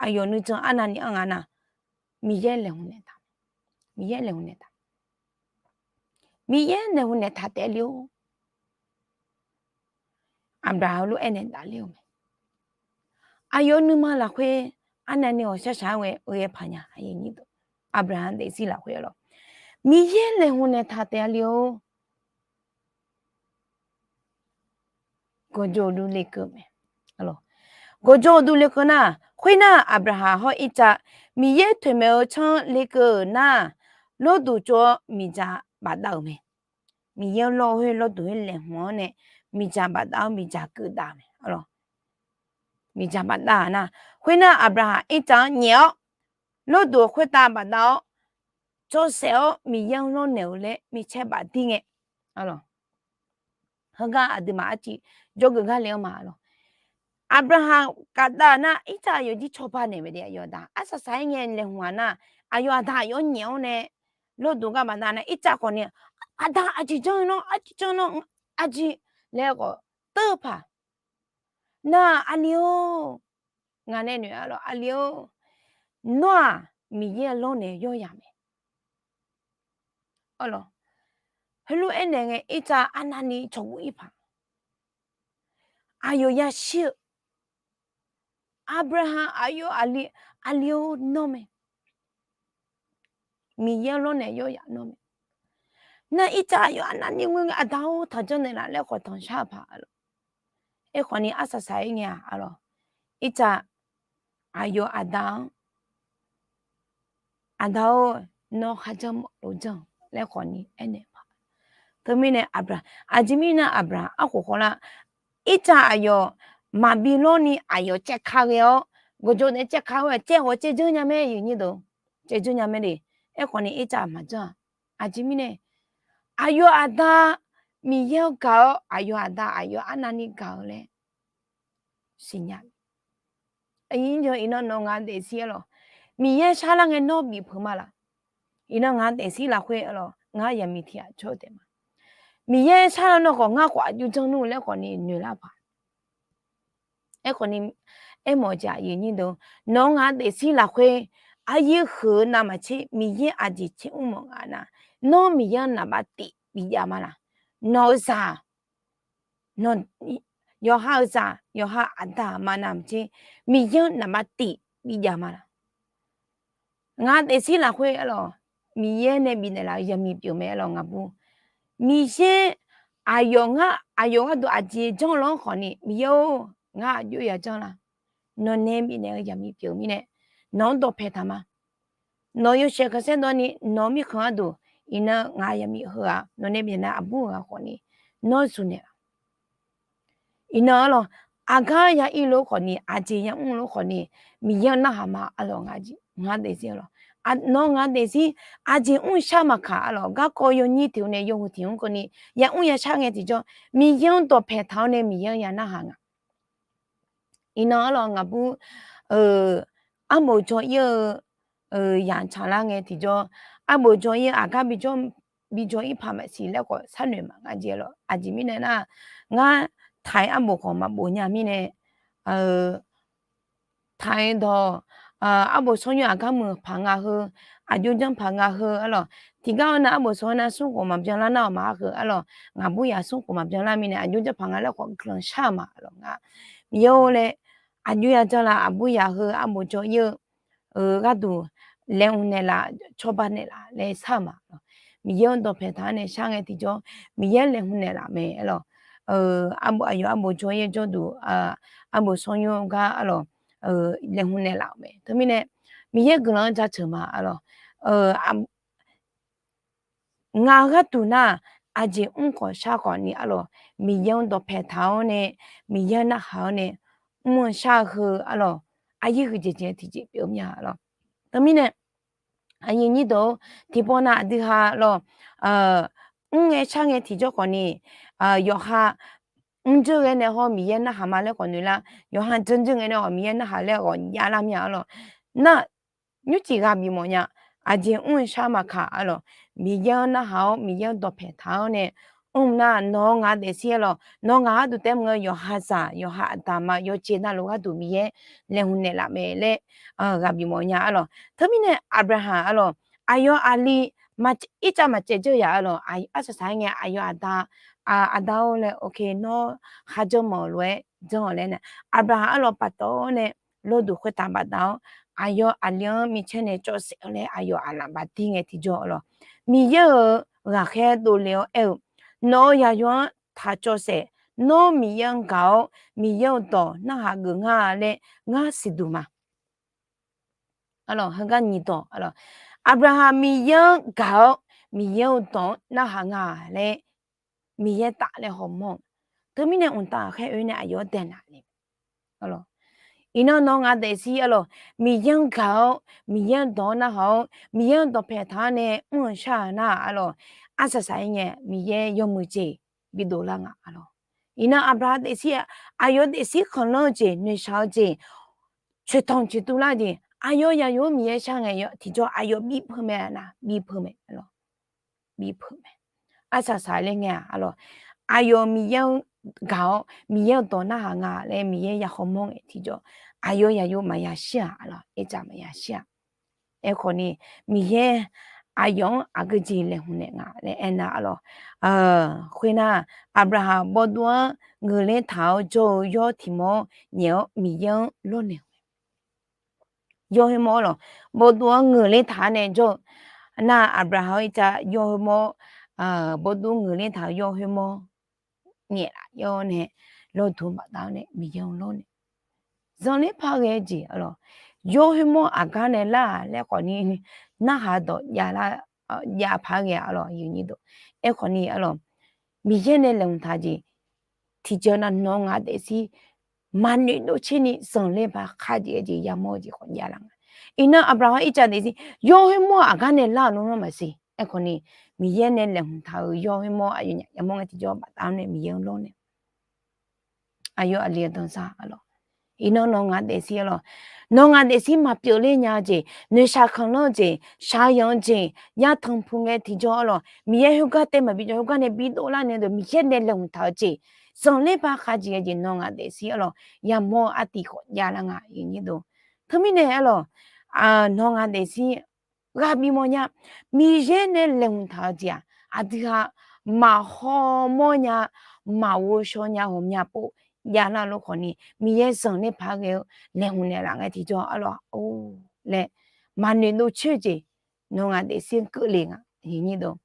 aqyawf nuijan arnavni anr nga nar, Miqyaer laeqhmq naeq taq. Miqyaer laeqhmq naeq taq. Miqyaer laeqhmq naeq taq taef le-or. Aqbyaqhaq-eu lof-aer nae daqler-eu mae. Aqyawf nuima lafkhoer arnavni ghawqshaq shaq-aer ghae paq nya. Aqbyaqhaq daefzir lafkhoer-a lawq, Miqyaer laeqhmq naeq taq taef-a le-or. Gawqjawq uqduq lekeuv mae. Gawqjawq uqduq lekeuv nar, khoernar Aqbyaqhaq hawr irtsav Miqyaer toeqmaeq-eu tsanr lekeuv-euq nar, lawrduq tsov-awr miqdzaq bafdav-euq mae. Miqyaer lawr khoer lawrduq khoer laeqhmq-anr nae miqdzaq bafdav-awr miqdzaq keuvdav mae. Miqdzaq bafdav-a nar, khoernar Aqbyaqhaq irtsav-anr nyaef-awr, lawrduq khoertav bafdav-awr, cawsaef-awr Miqyaer-anr lawrnaeq-eu laer micaer bafdir ngae, heugar aqduimaf arciv jawrgeuf gar le-anr ma lawq. Aqbyaqhaq gafdav nar irtsav aqyawf jir cawba naeq mae de. Aqyawf aqda arsaq saq-aer ngae laeqhmq-a nar, aqyawf aqda aqyawf-anr nyaef-awr nae lawrduq gar bafdav nar irtsav khawf ni, Aqda aqjeq janr-eu nawr, aqjeq janr nawr, aqjeq laer khawf teu-eu paq. Nar aqli-or, ngaq nae noeq-a lawq, aqli-or, nawr-aq Miqyaer lawrnaeq yawryaq mae. Heulof-aer naeq ngae irtsav arnavni cawqguv ir paq. Aqyawf yashir-eu Aqbyaqhaq aqyawf aqli, aqli-or nawr mae. Miqyaer lawrnaeq yawryaq nawr mae. Nar irtsav aqyawf arnavni ngoer ngae Aqda-or taqjanr naeqlaf laer khawf tanqshar-eu paq-a lawq. Aerkhawf ni arsaq saq-aer ngae-a lawq, irtsav aqyawf aqda-anr, Aqda-or, nawr kharjanr mawf lof janr laer khawf ni aernaeq paq. Teumirnae Aqbyaqhaq, aqjeq mirnae Aqbyaqhaq arkhof khawf lar, irtsav aqyawf maqbi lawrni aqyawf caevka ghae-awr, gawqjawq naeq-aer caevka-awr caev ghawq caevdzeur nya mae, caevdzeur nya mae de. Aerkhawf ni irtsav maqjanr-aq, aqjeq mirnae aqyawf aqda Miqyaer-anr gaq-awr aqyawf aqda aqyawf arnavni gaq-eu laer siqnya. Iqnan nawq ngaq daefzir-a lawq, Miqyaer sharlar ngae nawr bif peuq ma laf. Iqnan ngaq daefzir lafkhoer-a lawq, ngar yaqmiq tiq ghaq cawr-eu taef ma. Miqyaer sharlar nawr khawf ngar khawf aqjox janr nmr laer khawf ni noeqlar paq. Aerkhawf ni, aermawf-eu jeq aqyuif aqnyir deuq, nawq-eu ngaq daefzir lafkhoer aryaer huiq-eu navmaqtser Miqyaer aqjeq tser mr mawf nga nar, nawr Miqyaer-anr naqbav tif bijav ma laf. Nawq-eu zaq, yawqha-eu zaq, yawqha aqda aqma navmaqtser Miqyaer-anr naqbav tif bijav ma laf. Ngaq daefzir lafkhoer-a lawq, Miqyaer nae bifnaeq laf-eu yaqmiq pyeuf mae-a lawq ngaqbur. Miqyaer aqyawf ngar, aqyawf gharduq aqjeq janr-eu lawr khawf ni, Miqyaer-or, ngar aqjox yajanr la. Nawqnae bifnaeq-eu yaqmiq pyeuf-eu mirnae, nawq-anr dawqpae taq ma. Nawq yawshaef khanqsaer dawv ni nawq-eu mirkhanq gharduq, iqnan ngaq yaqmiq heughaq nawqnae bifnaeq aqbur-eu ghaq khawf ni, nawr zuqnaeq laf. Iqnan-a lawq, aqgar ya ir lof khawf ni, aqjeq ya mr lof khawf ni, Miqyaer-anr narhaq ma-a lawq, ngaq daefzir-a lawq. Nawq-eu ngaq daefzir aqjeq mr shar maqkaq-a lawq, garkawv yawnyir tiq-eu nae yawhuiq tiq-anr keuvni ya mr ya shar ngae tiqjawr, Miqyaer-anr dawqpae taq-awr nae Miqyaer-anr ya narhaq nga. Iqnan arlawq ngaqbur, arbof jawr ir-eu yaq tsaqlar ngae tiqjawr, arbof jawr ir-eu aqgar bijawr ir paq maqsiq laer khawf sharnoeq maqnga jeq arlawq. Aqjeq mirnae nar, ngar taq-iq arbof khawf maqbof nya mirnae, taq-iq dawq, arbof shawr nymr aqgar muiq paq nga heu, aqjox janr paq nga heu arlawq. Tiqgar-awr nav arbof shawr nav smr khof maqbyan lar nar-awq maqha heu arlawq. Ngaqbur yaq smr khof maqbyan lar mirnae aqjox janr paq nga laer khawf guiqlanq shar-eu ma arlawq. Ngar Miqyaer-or laer, aqjox ya janr la aqbur yaq heu arbof jawr ir-eu gharduq laeqhmq naeqlaf, cawba naeqlaf laer shar-eu ma arlawq. Miqyaer-anr dawqpaeq taq-anr nae shar ngae tiqjawr, Miqyaer laeqhmq naeqlaf mae arlawq. Aqyawf arbof jawr ir-eu jawrduq, arbof shawr nymr-eu gar arlawq, laeqhmq naeqlaf-euq mae. Teumirnae Miqyaer guiqlanq-anr jaceuq ma arlawq. Ngaq-eu gharduq nar, aqjeq mr khawf shar khawf ni arlawq, Miqyaer-anr dawqpaeq taq-awr nae, Miqyaer-anr narhaq-awr nae, mr-eu shar-eu heu arlawq, aqyaer huiqdzaeq dzaeq-eu tiqjeq pyeuf-eu mya arlawq. Teumirnae aqyuif nyir deuq-or, tiqpawf nav aqdui ha lawq, mr ngae shar ngae tiqjawr khawf ni, yawqha mrjeur ghae nae hawr Miqyaer narhaq ma laer khawf noeq lar, yawqha janrjeur ngae nae hawr Miqyaer narhaq laer ghawq javlar mya arlawq. Nar, nymrcif ghaq bifmawf nya, aqjeq mr-eu shar maqkaq arlawq, Miqyaer-anr narhaq-awr Miqyaer-anr dawqpaeq taq-awr nae, mr nar nawq-eu ngaq daefzir arlawq, nawq-eu ngaq gharduq taef mr-eu yawqha zaq yawqha aqda ma yawceq navluf gharduq Miqyaer laeqhmq naeqlaf mae laer ghaq bifmawf nya arlawq. Teumirnae Aqbyaqhaq arlawq, aqyawf aqli irtsav maqcaev dzeur ya arlawq, arsaq saq-aer ngae aqyawf aqda, aqda-or laer, nawr kharjanr mawf-eu lof-aer janr-awq laer nae, Aqbyaqhaq arlawq paftawf-awr nae lawduq khoertaf bafdaf-awr, aqyawf aqli-anr micaer nae cawvsaef-awr laer aqyawf aqlaf bafdir ngae tiqjawr arlawq, Miqyaer-euq ghaqkhaer dovle-awr aer-eu, nawq-euq yaqyo-anr taq cawvsaef, nawr Miqyaer-anr gaq-awr Miqyaer-euq dawq narhaq geuf nga laer ngar siqduq ma. Heugar nyiq dawq, Aqbyaqhaq Miqyaer-anr gaq-awr Miqyaer-euq dawq-anr narhaq nga laer Miqyaer taf laer hawmawr-eu. Teumirnae mqtav ghaqkhaer oe nae aqyawf-anr daeqnaq le. Iqnan nawq-eu ngaq daefzir arlawq, Miqyaer-anr gaq-awr Miqyaer-euq dawq-anr narhaq-awr Miqyaer-anr dawqpaeq taq-awr nae mr-eu shar-eu nar arlawq, arsaq saq-aer ngae Miqyaer yawmuiq jeq bidov lar nga arlawq. Iqnan Aqbyaqhaq daefzir, aqyawf daefzir khanqlanr-eu jeq, noeqshaq-eu jeq, coeqtanq coeqtuv lar jeq, aqyawf yaqyo-anr Miqyaer shar ngae tiqjawr aqyawf bipeu mae na, bipeu mae arlawq. Bipeu mae. Arsaq saq ler ngae-aq arlawq, aqyawf Miqyaer-anr gaq-awr Miqyaer-euq dawq narhaq nga laer Miqyaer ya hawmawr ngae tiqjawr, aqyawf yaqyo maqya shir-aq arlawq, aertsaf maqya shir-aq. Aerkhawf ni Miqyaer aqyawf-anr aqgeujeq laeqhmq naeq nga laer aernar arlawq, khoernar, Aqbyaqhaq bawvduv-anr ngeuqler taq-awr jawr-eu yawr tiq mawr nyaef-awr Miqyaer-anr lawrnaeq-eu mae. Yawr khoermawr arlawq, bawvduv-anr ngeuqler taq-awr nae jawr-eu nar, Aqbyaqhaq-eu irtsav yawr khoermawr, bawvduv ngeuqler taq-eu yawr khoermawr nyaef laf yawr nae lawduq bafdaf-awr nae Miqyaer-anr lawrnaeq. Zanqler par ghae-eu jeq arlawq, yawr khoermawr aqgar nae lar-aq laer khawf ni narhaq dawq jav paq-aer ghae arlawq, yawnyir dawq. Aerkhawf ni arlawq, Miqyaer nae laeqhmq taq-eu jeq tiqjeq-eu nav nawq-eu ngaq daefzir maqnoeq dov tser ni zanqler par khar jeq-eu jeq yamawr-eu jeq khawf javlar nga. Iqnan Aqbyaqhaq-eu irtsav daefzir yawr khoermawr aqgar nae lar-euq lawrnar maqsiq. Aerkhawf ni Miqyaer nae laeqhmq taq-euq yawr khoermawr aqyawf nyaf yamawr ngae tiqjawr bafdaf-awr nae Miqyaer-anr lawrnaeq. Aqyawf aqli-eu danzaq arlawq, iqnan nawq-eu ngaq daefzir arlawq, nawq-eu ngaq daefzir maqpyeuf ler nya-eu jeq, noeqshaq khanqlanr-eu jeq, shaqyanq-eu jeq, yatanq puq ngae tiqjawr arlawq, Miqyaer khoergar taef maqbi jawr, khoergar nae bidov lar nae deuq Miqyaer nae laeqhmq taq-eu jeq, zanqler par khar jeq-eu jeq nawq-eu ngaq daefzir arlawq, yamawr-eu artiv khawf javlar nga, yawnyir dawq. Teumirnae arlawq, nawq-eu ngaq daefzir ghaq bimawr nya, Miqyaer nae laeqhmq taq-eu jeq-aq, aqdui ha maqhaw mawr nya, maqghov shaw nya ghawqmya pov javlar lof khawf ni, Miqyaer zanqler par ghae-eu laeqhmq naeqlaf ngae tiqjawr arlawq-or laer maqnoeq dov coer-eu jeq nawq-eu ngaq daefzir-anr keuvle nga, yawnyir dawq.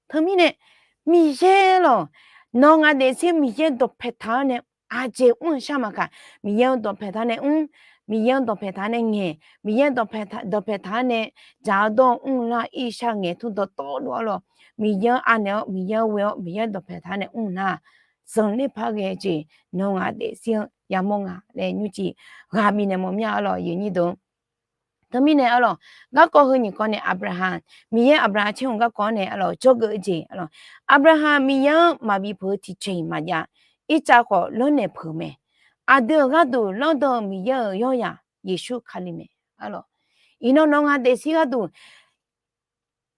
Teumirnae Miqyaer lawq, nawq-eu ngaq daefzir Miqyaer dawqpae taq-awr nae aqjeq mr-eu shar maqkaq, Miqyaer-eu dawqpae taq-awr nae mr, Miqyaer-eu dawqpae taq-awr nae ngaeq, Miqyaer dawqpae taq-awr nae dzaq-awr dawr-eu mr lar ir shar ngaeq tmr dawqtawvluf arlawq, Miqyaer-anr anaeq-awr, Miqyaer-anr ghoe-awr, Miqyaer-eu dawqpae taq-awr nae mr nar, zanqler par ghae-eu jeq nawq-eu ngaq daefzir-anr yamawr nga laer nymrcif ghaq bifnaeq mawf mya arlawq, yawnyir dawq. Teumirnae arlawq, garkawv heu nyiq kawv nae Aqbyaqhaq, Miqyaer Aqbyaqhaq caer hmq garkawv-anr nae arlawq jawrgeuf-eu jeq arlawq, Aqbyaqhaq Miqyaer-anr maqbi peuq-eu tiqjeq-iq maqjav, Irtsav khawf lawrnaeq peuq mae. Aqdui-euq gharduq lanrdan-eu Miqyaer-euq yawryaq Yeqsur Kali mae. Arlawq, iqnan nawq ngaq daefzir gharduq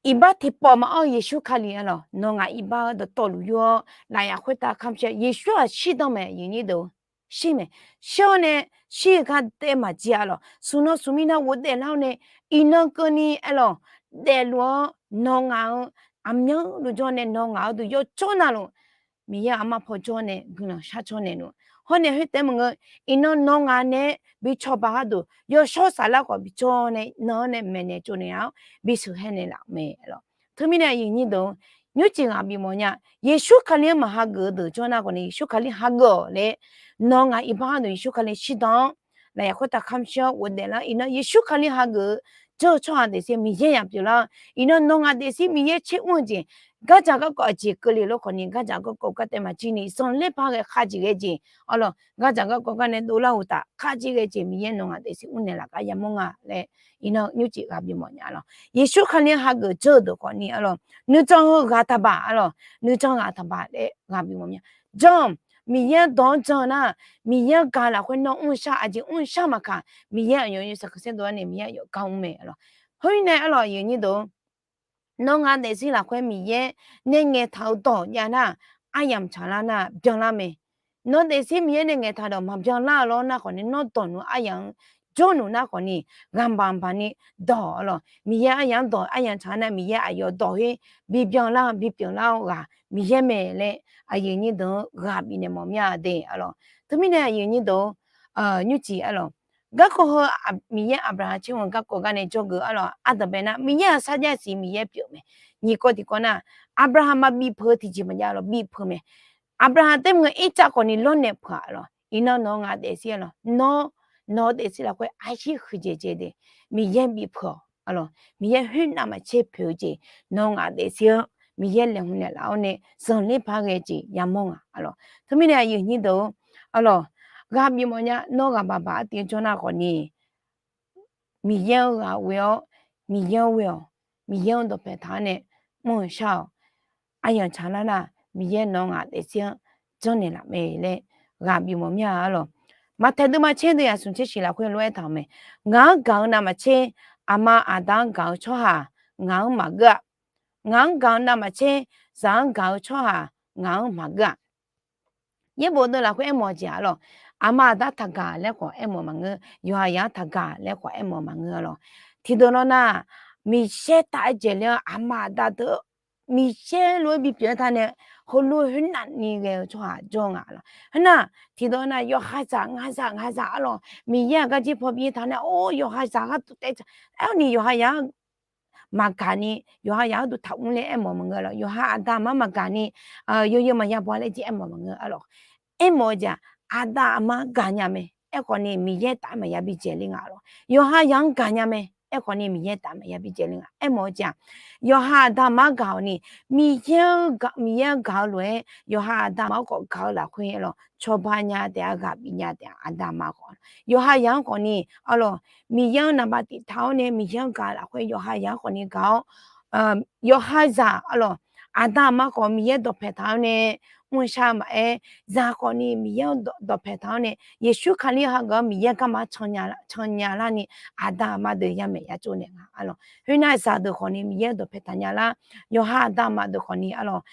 iqbax tiqpawf maqawr-eu Yeqsur Kali arlawq, nawq ngaq iqbax-eu dawqtawvluf yur-awr lafyaf khoertav kamq shir-a. Yeqsur-aq shirdan mae, aqyuif aqnyir deuq-or. Shir mae. Shir-awr nae shir-eu gar daef maqjir arlawq. Smq nan smq mir nar ghofdaef lar-awr nae iqnan keuvni arlawq daefluf-awr nawq ngaq-eu aqmyanluf jawr nae nawq ngaq-eu duq yawjawr navluf Miqyaer-euq armar paw jawr nae guiqlanq shar cawr naeq luf. Hawr nae khoertaef maqngeur, iqnan nawq ngaq nae bi cawba gharduq yawshawr saflar khawf bi jawr nae nan-anr nae maeqnaeq tsovnaeq-awr bi sheuqhae naeqlaf-euq mae arlawq. Teumirnae aqyuif aqnyir deuq-or, nymrcif ghaq bif mawf nya. Yeqsur Kali-anr maqhageuf-eu deuq jawr nar khawfni Yeqsur Kali hageuf-awq laer nawq ngaq iqbax gharduq Yeqsur Kali shirdan-awr lafyaf khoertav kamq shir-awr ghofdaef lar iqnan Yeqsur Kali hageuf-eu jawr-eu tsawrhaq daefzir Miqyaer yaq pyeuflar-awr iqnan nawq ngaq daefzir Miqyaer tser mr-eu jeq gardzaq garkawv aqjeq keuvle lor khawfni gardzaq garkawv gar taef maqjir ni zanqler par ghae khavjeq ghae jeq arlawq, gardzaq garkawv gar nae dovlar uqtaf khavjeq ghae jeq Miqyaer nawq ngaq daefzir mrnaeq laf gar yamawr nga laer iqnan nymrcif ghaq bif mawf nya arlawq. Yeqsur Kali-anr hageuf jawr-eu deuq khawfni arlawq nuijan heu ghaq taqbaq arlawq, nuijan ghaq taqbaq laer ghaq bif mawf nya. Jan, Miqyaer-anr dawq-anr jan nar Miqyaer-anr gaq lafkhoer nawr mr-eu shar, aqjeq mr-eu shar maqkaq Miqyaer aqyawf yawsaq keuv saerdov-aer nae Miqyaer aqyawf gar mr mae arlawq. Khoermirnae arlawq aqyuif aqnyir deuq-or, nawr ngaq daefzir lafkhoer Miqyaer nae ngaeqtaq-eu dawq jav nar aryamq tsaqlar nar byanlar mae. Nawr daefzir Miqyaer nae ngaeqtaq dawq maqbyanlar-eu lawr nar khawfni nawr dawq nmr aryamq-anr jawrluf nar khawfni ghaqbaq baqni dawq arlawq Miqyaer aryamq-anr dawq aryamq tsaq nar Miqyaer aqyawf dawq khoer bibyanlar bipyeuflar-eu ghaq Miqyaer mae laer aqyuif aqnyir deuq-anr ghaq bifnaeq mawf mir-a de arlawq. Teumirnae aqyuif aqnyir deuq-or, nymrcif arlawq garkawv heu Miqyaer Aqbyaqhaq tser-anr garkawv gar nae jawrgeuf arlawq ardanqbae nar Miqyaer-aq sarjax siq Miqyaer pyeuf mae. Nyiq kawv tiqkawv nar Aqbyaqhaq maqbif peuq-eu tiqjeq maqjav arlawq bif peuq mae. Aqbyaqhaq taef meuq-eu Irtsav khawfni lawrnaeq peuq-a arlawq. Iqnan nawq ngaq daefzir arlawq nawr nawq-eu daefzir lafkhoer arshir huiqdzaeq dzaeq de Miqyaer bif peuq-awq arlawq. Miqyaer khoernav maqtser poeq-eu jeq nawq ngaq daefzir-anr Miqyaer laeqhmq naeqlaf-awr nae zanqler par ghae jeq yamawr nga arlawq. Teumirnae aqyuif aqnyir deuq-or arlawq, ghaq bif mawf nya nawr ghaqbaq baq artiv jawr nar khawfni Miqyaer-anr ghaq ghoe-awr Miqyaer-anr ghoe-awq. Miqyaer-anr dawqpaeq taq-awr nae mr-eu shar-awq. Aryamq tsaqlar nar Miqyaer nawq ngaq daefzir-anr janrnaeq laf mae laer ghaq bif mawf mir-a arlawq. Maqtaeq deuvma tser deuv yaq smq tser shiq lafkhoer lof-aer taq-euq mae. Ngaq-anr gaq-eu navmaqtser aqma aqda-anr gaq-eu tsawrhaq ngaq-anr maqgeur-a. Ngaq-anr gaq-eu navmaqtser zaq-anr gaq-eu tsawrhaq ngaq-anr maqgeur-a. Yaerbof deuv lafkhoer aermawf-eu jeq arlawq, aqma aqda taqgaq laer khawf aermawf maqngeur, yawqha yaq-anr taqgaq laer khawf aermawf maqngeur arlawq. Tiqdeuq lawr nar, Miqyaer taf-aer dzaeqler-awr aqma aqda deuq Miqyaer lof-aer bipyeuf-aer taq nae heulof khoernavni ghae-eu tsawrhaq jawr nga arlawq. Khoernar, tiqdeuq nar yawqha zaq ngaq zaq ngaq zaq arlawq, Miqyaer-aq garjir paw bi-aer taq nae or yawqha zaq gharduq taef-aer ni yawqha yaq-anr maqgaq ni yawqha yaq gharduq taqmr laer aermawf maqngeur arlawq. Yawqha aqda aqma maqgaq ni yawzeu maqya baw laer jir aermawf maqngeur arlawq. Aermawf-eu jeq-aq, aqda aqma-anr gaqnya mae. Aerkhawf ni Miqyaer taf-aer maqya bi dzaeqler nga arlawq. Yawqha yaq-anr gaqnya mae. Aerkhawf ni Miqyaer taf-aer maqya bi dzaeqler nga. Aermawf-eu jeq-aq, yawqha aqda aqma-anr gaq-awq ni Miqyaer-anr gaq-eu lof-aer yawqha aqda aqma-anr khawf gaq-eu lafkhoer arlawq, cawba nya taef-a, ghaq bif nya taef-a, aqda aqma khawf. Yawqha yaq-anr khawf ni arlawq, Miqyaer-anr naqba tiq taq-awr nae Miqyaer-anr gaq-eu lafkhoer yawqha yaq-anr khawf ni gaq-awr, yawqha zaq arlawq, aqda aqma khawf Miqyaer dawqpaeq taq-awr nae mr-eu shar maqaer, zaq khawf ni Miqyaer-anr dawqpaeq taq-awr nae Yeqsur Kali hageuf-awr Miqyaer garma-anr cannya larni aqda aqma deuq yamaeq ya tsovnaeq nga arlawq. Khoernar zaqdeuq khawf ni Miqyaer-anr dawqpaeq taq nya lar. Yawqha aqda aqma deuq khawf ni arlawq,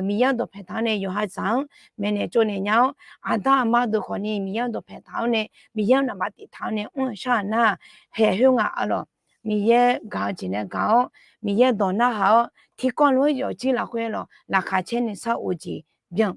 Miqyaer-anr dawqpaeq taq-awr nae yawqha zaq-anr maeqnaeq tsovnaeq nya-awr, aqda aqma deuq khawf ni Miqyaer-anr dawqpaeq taq-awr nae Miqyaer-anr naqba tiq taq-awr nae mr-eu shar nar, haeq khoer nga arlawq. Miqyaer gaq-eu jeq nae gaq-awr, Miqyaer dawq narhaq-awr tiqkawv lof-aer yawfjir lafkhoer arlawq laqkhaq caer nuisar of-eu jeq byan.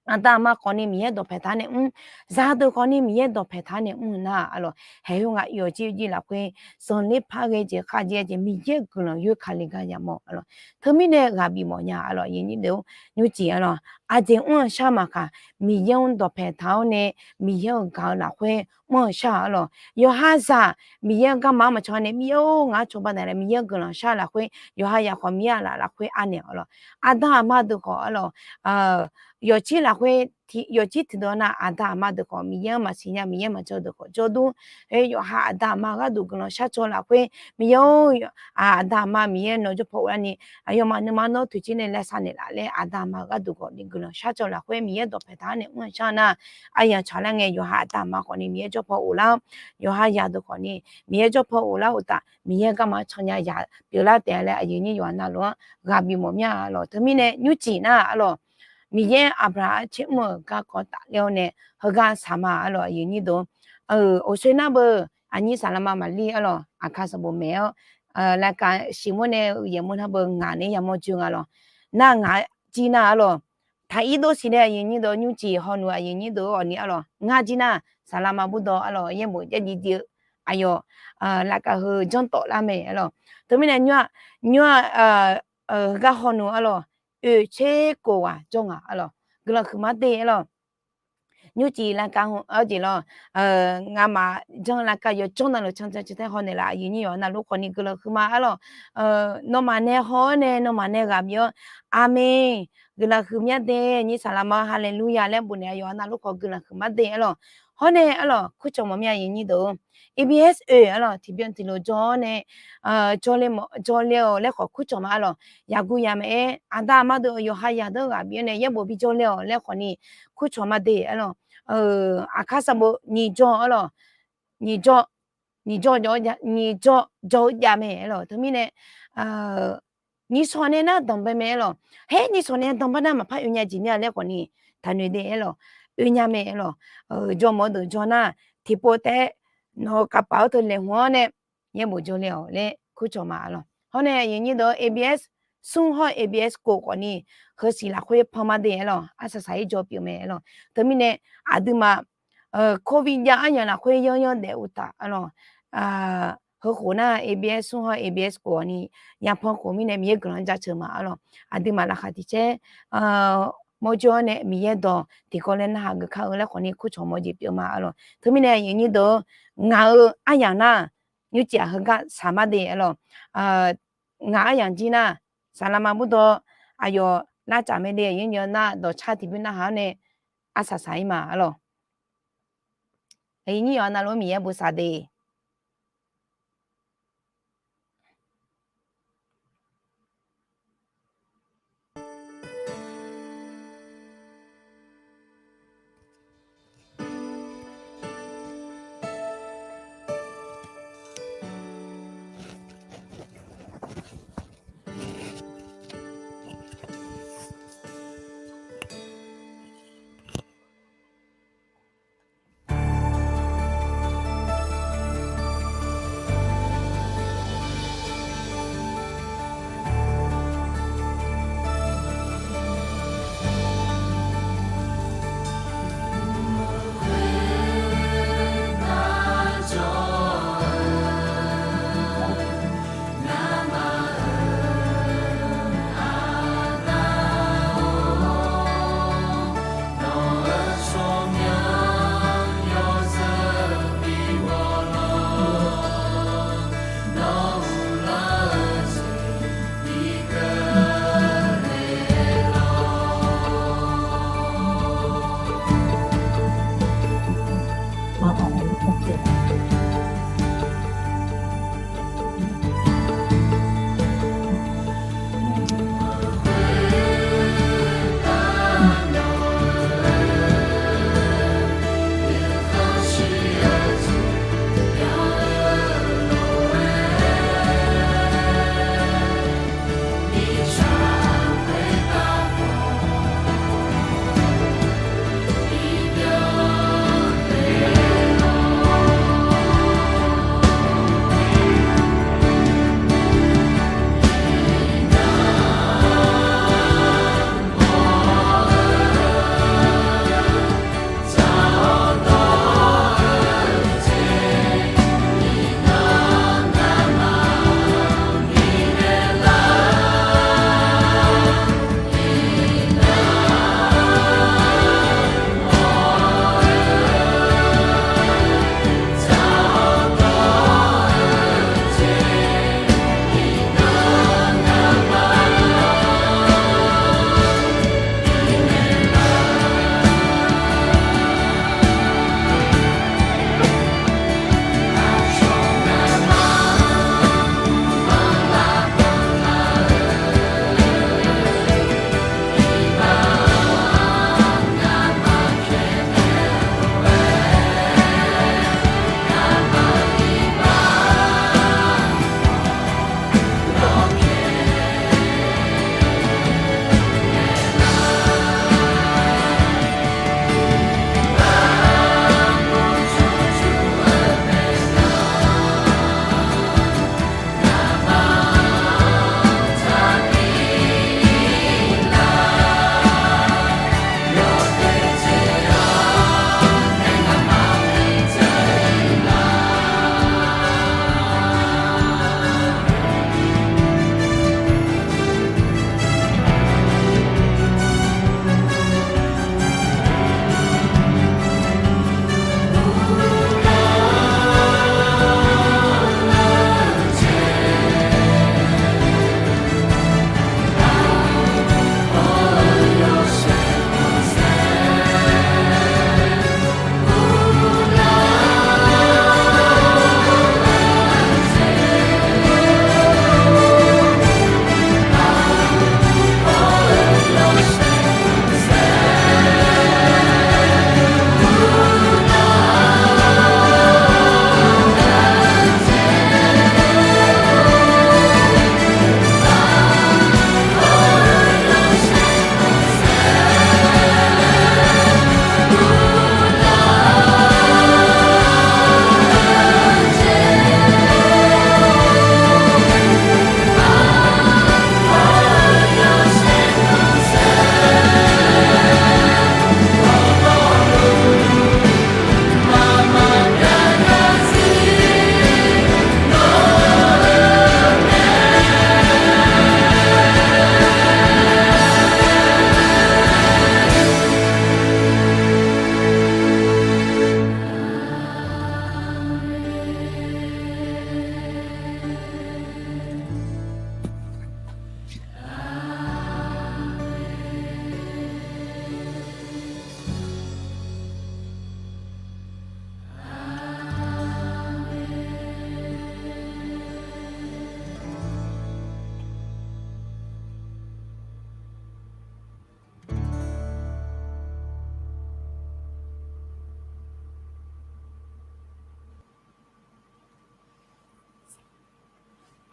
Aqda aqma khawf ni Miqyaer dawqpaeq taq-awr nae mr, zaqdeuq khawf ni Miqyaer dawqpaeq taq-awr nae mr-eu nar arlawq, haeq khoer nga yawfjir jir lafkhoer zanqler par ghae jeq khavjir-aer jeq Miqyaer guiqlanq yoer Kali gar yamawr arlawq. Teumirnae ghaq bif mawf nya arlawq, aqyuif aqnyir deuq-or, nymrcif arlawq, aqjeq mr-eu shar maqkaq Miqyaer-anr dawqpaeq taq-awr nae Miqyaer-euq gaq-eu lafkhoer mr-eu shar arlawq. Yawqha zaq Miqyaer-anr garma-anr maqcan nae Miqyaer-or ngaq-anr cawba naeq laer Miqyaer-anr guiqlanq shar lafkhoer yawqha yaq khawf Miqyaer aqlaf lafkhoer arnaeq arlawq. Aqda aqma deuq khawf arlawq, yawqjir lafkhoer, yawqjir tiqdeuq nar aqda aqma deuq khawf Miqyaer-anr maqsiq nya, Miqyaer maqjawr deuq khawf jawrdur. Yawqha aqda aqma gharduq guiqlanq sharcaw lafkhoer Miqyaer-or, aqda aqma Miqyaer nawq jawr paw of larni, aqyawfmaf nuima nawr toeqciv nae lavsav naeqlaf laer aqda aqma gharduq khawfni guiqlanq sharcaw lafkhoer Miqyaer dawqpaeq taq-anr nae mr-eu shar nar, aryamq tsaqlar ngae yawqha aqda aqma khawfni Miqyaer jawr paw of lar-awr, yawqha yadeuq khawfni Miqyaer jawr paw of lar uqtaf Miqyaer garma-anr caw nya yaq pyeuflar taef-a laer aqyuif nyir yawqha navluf-anr ghaq bif mawf mya arlawq. Teumirnae nymrcif nar arlawq, Miqyaer Aqbyaqhaq-anr caer mr-euq garkawv tafler-awr nae heugar saq ma arlawq aqyuif nyir deuq-or. Oqsoer nar beu aqnyir saqlaqma maqlir arlawq, aqkar sanqbof maeq-awr, lavkav shiq mawr nae uqyaeq mawr nar beu ngaq nae yamawr joe nga lawq. Nar ngaq jir nar arlawq, taq ir dov siq nae aqyuif nyir deuq-or, nymrcif hawnuq aqyuif nyir deuq-or, awqni arlawq ngar jir nar saqlaqma burdawr arlawq yaerbof jaer jiv jiv-eu aqyawf lavkav heu janr tawf lar mae arlawq. Teumirnae nymr-aq, nymr-aq, heugar hawnuq arlawq, oeq tser kof ghaq jawr ngaq arlawq, guiqlanq huiqma de arlawq. Nymrcif lavkav hawr jeq lawr, ngamaf janr lavkav yawqjanr navluf cancan cantae hawnaeq laf aqyuif nyir yawqha navluf khawfni guiqlanq huiqma arlawq. Nawmaf nae haw-awr nae nawmaf nae ghaq bif-awr, aqmeq, guiqlanq huiqmya de, nyir saqlaqma haleluya laer bofnaeq-a yawqha navluf khawf guiqlanq huiqma de arlawq. Hawr nae arlawq kurcawq mawf mya aqyuif nyir deuq-or. ABS oe arlawq tiqbyan tiqlof jawr-awr nae jawrle-awq laer khawf kurcawq ma arlawq. Yaqguv yamaqaer aqda aqma deuq yawqha yadeuq ghaq bif-awr nae yaerbof bijawr le-awq laer khawfni kurcawq ma de arlawq. Aqkar sanqbof nyiq jawr arlawq, nyiq jawr, nyiq jawr jawr-eu jav mae arlawq. Teumirnae nyiq shawq nae nar danqbae mae arlawq. Haer nyiq shawq nae danqbae nar maqpar oe nya jeq mir-a laer khawfni taqnoeq de arlawq. Oe nya mae arlawq. Jawrmawf-eu deuq jawr nar tiqpov taef-aer nawq-eu kavpaf-awr teu laeqhmq-awr nae yaerbof jawrle-awq laer kurcawq ma arlawq. Hawr nae aqyuif nyir deuq-or, ABS smr hawr-eu ABS kof khawfni heusiq lafkhoer panma de arlawq. Arsaq saq-ir jawr pyeuf mae arlawq. Teumirnae aqduimaf covid jav aryamq lafkhoer yanryanr daef uqtaf arlawq. Heukhof nar ABS smr hawr-eu ABS kof khawfni yapan khof mirnae Miqyaer guiqlanq-anr jaceuq ma arlawq. Aqduimaf laqkhaq tiq caer mawrjawr-awr nae Miqyaer dawq tiqkawv laer narhaq geuf kar-eu laer khawfni kurcawq mawf jeq pyeuf ma arlawq. Teumirnae aqyuif nyir deuq-or, ngaq-euq aryamq nar nymrcif-aq heugar saqma de arlawq. Ngaq aryamq jir nar saqlaqma burdawr aqyawf lavcaf mae de aqyuif nyir nar dawqcar tiqbymr narhaq-awr nae arsaq saq-ir ma arlawq. Aqyuif nyir yawqha navluf-anr Miqyaer bosav de.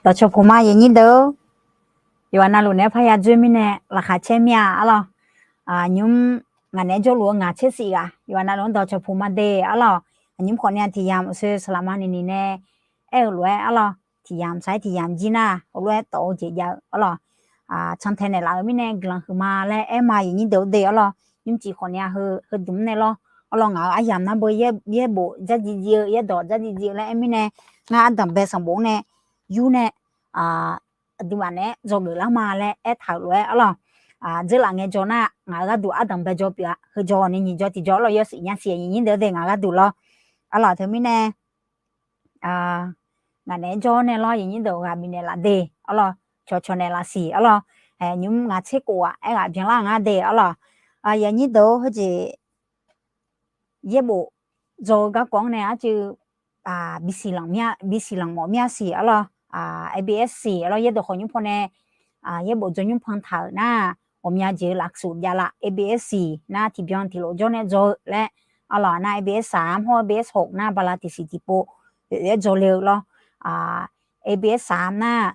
Dawqcawq puq ma yawqnyir deuq-or, yawqghaq navluf naeq-aer parya dzoer mirnae laqkhaq caer mir-a arlawr. Nymr ngaq naeq-aer jawrluf-eu ngaq tser shif ghaq yawqghaq navluf-anr dawqcawq puq ma de arlawr. Nymr khawfni-aq tiq yamq uqshoe saqlaqma nini nae aer-eu lof-aer arlawr, tiq yamq saq-aer tiq yamq jir nar heulof-aer tawf-eu jeq jav-eu arlawr. Cantae naeqlaf-eu mirnae guiqlanq huiqma laer aer ma yawqnyir deuq-or de arlawr. Nymrcif khawfni-aq heu, heudmq-anr nae lawr arlawr, ngaq-euq aryamq nar beu yaerbof dzardziv dziv-eu yaerdawq dzardziv dziv-eu laer aer mirnae, ngar ardanqbae sanqbof-anr nae yur nae aqduimaf naeq-aer dzawgeuf lar ma laer aertaq-euq lof-aer arlawr. Dzeurlaf ngae jawr nar ngaq-euq gharduq ardanqbae jawr pyeuf-a. Heu jawr ni nyiq jawr tiq jawr arlawr, yawshuif nya siq-a nyiq nyir deuq-or de ngaq gharduq lawr arlawr. Teumirnae ngaq naeq-aer jawr nae lawr yawqnyir deuq ghaq bifnaeq laf de arlawr, cawqcawq naeqlaf siq arlawr. Nymr ngaq tser khof-aq aerghaq byanlar-eu ngar de arlawr. Yawqnyir deuq-or, heujeq yaerbof dzaw-eu garkawv-anr nae arcuiv bisiq lanq mawf mir-a siq arlawr. ABS siq arlawr, yaerdawq khawf nymr paw nae yaerbof dzaw nymr pan taq-euq nar, ghawqmya jeq-eu lafsuf javlav ABS siq nar tiqbyan tiqlof jawr nae dzaw-eu laer arlawr. Nar ABS saq-anr hawr ABS hoq nar bala tiqsiq tiqpov oeq-aer dzaw le-eu lawr. ABS saq-anr nar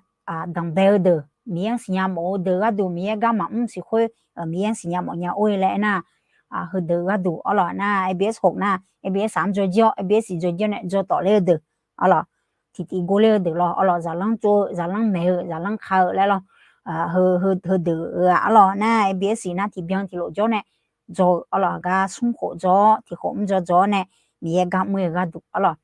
danqbae-eu deuq, Miqyaer-anr siqnya mawf-eu deuq gharduq Miqyaer gar maqmr siq khoer, Miqyaer-anr siqnya mawfnya or-e laer aernar, heudeuq gharduq arlawr. Nar ABS hoq nar ABS saq-anr dzaw jir-awr ABS dzaw jir-awr nae dzaw tawf ler-eu deuq arlawr, tiqtiv gor ler-eu deuq lawr arlawr, zaqlanr tsov-eu zaqlanr maeq-eu zaqlanr ka-eu laer lawr, heudeuq-eu-aq arlawr. Nar ABS nar tiqbyan tiqlof jawr nae dzaw-eu arlawr, gar smr khof dzaw-awr tiq khof mr dzaw dzaw-awr nae Miqyaer gar mr-eu gharduq arlawr.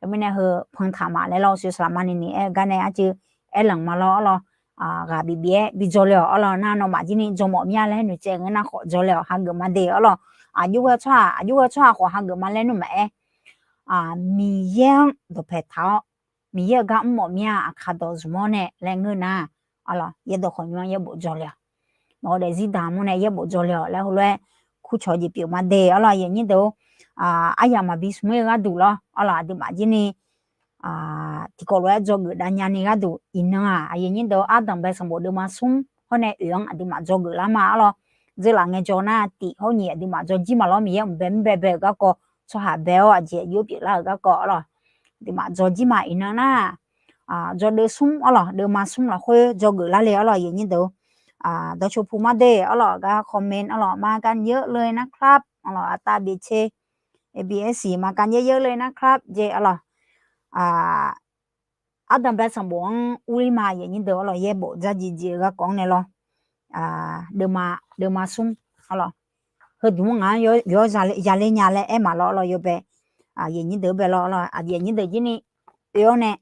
Teumirnae heu pan taq ma laer lawr, uqshoe saqlaqma nini aer-eu gar nae arcuiv aerlanq ma lawr arlawr. Ghaq bif bif-aer bi dzaw le-awq arlawr. Nar nawmaf jir ni dzaw mawf mir-a laer noeqtsaev ngeur nar khawf dzaw le-awq, hageuf ma de arlawr. Aqjox ghae tsawrhaq, aqjox ghae tsawrhaq khawf hageuf ma laer nmr maqaer, Miqyaer-anr dawqpae taq-awr Miqyaer-euq gar mr mawf mir-a, aqkaq dawq zmq-awr nae laer ngeur nar arlawr, yaerdawq khawf nymr-anr yaerbof dzaw le-awq. Nawq-eu daefzir daq mr nae yaerbof dzaw le-awq laer heulof-aer kurcawq jeq pyeuf ma de arlawr yawqnyir deuq-or. Aryamq maqbi smr-ir-eu gharduq lawr arlawr, aqduimaf jir ni tiqkawv lof-aer dzawgeuf dav nya ni gharduq iqnan-aq, aqyuif aqnyir deuq-or, ardanqbae sanqbof deuvma smr hawr nae oeq-anr aqduimaf dzawgeuf lar ma arlawr. Dzeurlaf ngae jawr nar tif hawr nyiq aqduimaf dzaw jir ma lawr, Miqyaer mqbae mirbae bae-euq garkawv, tsawrhaq bae-awr aqjeq yur pyeuflar-euq garkawv arlawr. Aqduimaf dzaw jir ma iqnan nar, dzaw deuv smr arlawr, deuvma smr lafkhoer dzawgeuf lar le arlawr yawqnyir deuq-or. Dawqcoq puq ma de arlawr, gar comment arlawr, มากันเยอะเลยนะครับ arlawr, อาตาเบเช ABS มากันเยอะๆเลยนะครับ jeq arlawr. Ardanqbae sanqbof-anr urler ma yawqnyir deuq arlawr, yaerbof dzardziv dziv-eu garkawv-anr nae lawr. Deuvma, deuvma smr arlawr. Heudmq-anr ngaq-anr yawr yaler nya laer aer ma lawr arlawr, yawbae yawqnyir deuq bae lawr arlawr, yawqnyir deuq jir ni oe-awr nae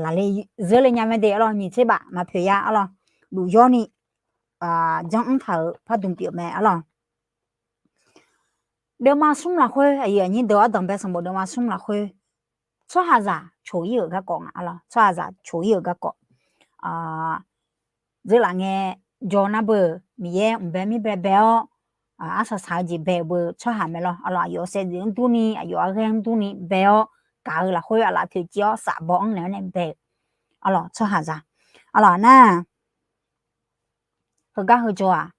laqle zeur le nya mae de arlawr, nyiq tser baf maqpoeq ya arlawr. Luf yawr ni janr mr taq-euq pardmq pyeuf mae arlawr. Deuvma smr lafkhoer, aqyuif aqnyir deuq ardanqbae sanqbof deuvma smr lafkhoer, tsawrhaqzaq coq-ir-euq garkawv nga arlawr, tsawrhaqzaq coq-ir-euq garkawv. Dzeurlaf ngae jawr nar beu, Miqyaer mqbae mirbae bae-awr, arsaq saq-eu jeq bae-euq beu tsawrhaq mae lawr arlawr, aqyawf saevdzeuf-anr durni, aqyawf arghaer-anr durni bae-awr, gaq-eu lafkhoer aqlaf toeqciv-awr safbaw-anr naeq-awr nae bae-euq arlawr, tsawrhaqzaq arlawr nar. Heugar heu jawr-aq,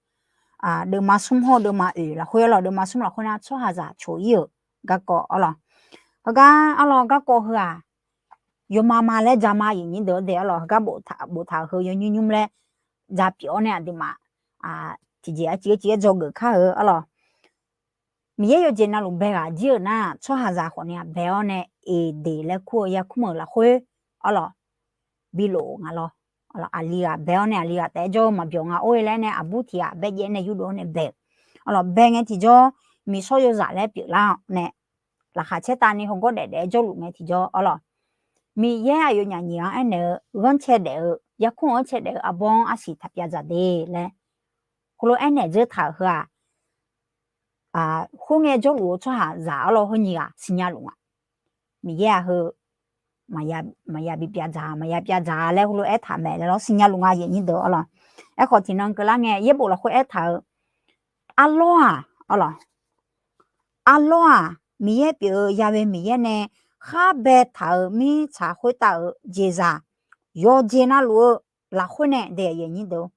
deuvma smr hawr deuvma oeq lafkhoer arlawr, deuvma smr lafkhoer nar tsawrhaqzaq coq-ir-euq garkawv arlawr. Heugar arlawr garkawv heu-aq, yawma ma laer ja ma yawqnyir deuq-or de arlawr, heugar boftaq-euq heu yawnymr nymr laer ja pyeuf-awr nae aqduimaf tiqjeq arciv arciv-aer dzawgeuf kar-eu arlawr. Miqyaer yawjeq navluf bae ghaq jir-euq nar, tsawrhaqzaq khawfni-aq bae-awr nae eqdeq laer kur-eu yarkmr-euq lafkhoer arlawr, bilof-eu nga lawr. Aqli ghaq bae-awr nae aqli ghaq taef-aer jawr-eu maqbyawq nga or-e laer nae aqbur tiq ghaq bae jaev nae yurdov-awr nae bae-euq arlawr, bae ngae tiqjawr miqshawr yawzaq laer pyeuflar-awr nae laqkhaq caertavni heugawr daef daef-aer jawrluf ngae tiqjawr arlawr, Miqyaer aqyawfnyaf nyiq-anr aernaeq-eu ghanrcae daef-eu yarkmr-anr cae daef-eu arbawr-anr arsiq taq pyav dzaq de laer heulof aernaeq dzeur taq-euq heu-aq, khoerngae jawrluf-eu tsawrhaqzaq arlawr heu nyiq ghaq siqnya luf nga. Miqyaer-aq heu maqya bipyav dzaq, maqya pyav dzaq laer heulof aertaq mae laer lawr, siqnya luf nga yawqnyir deuq arlawr. Aerkhawf tiqnan keuvlar ngae yaerbof lafkhoer aertaq-eu arlawr-aq arlawr, arlawr-aq Miqyaer pyeuf-eu yawe Miqyaer nae khar baetaq-euq mirtsaq khoertav-euq jeqzaq yawqjeq navluf-eu lafkhoer nae de yawqnyir deuq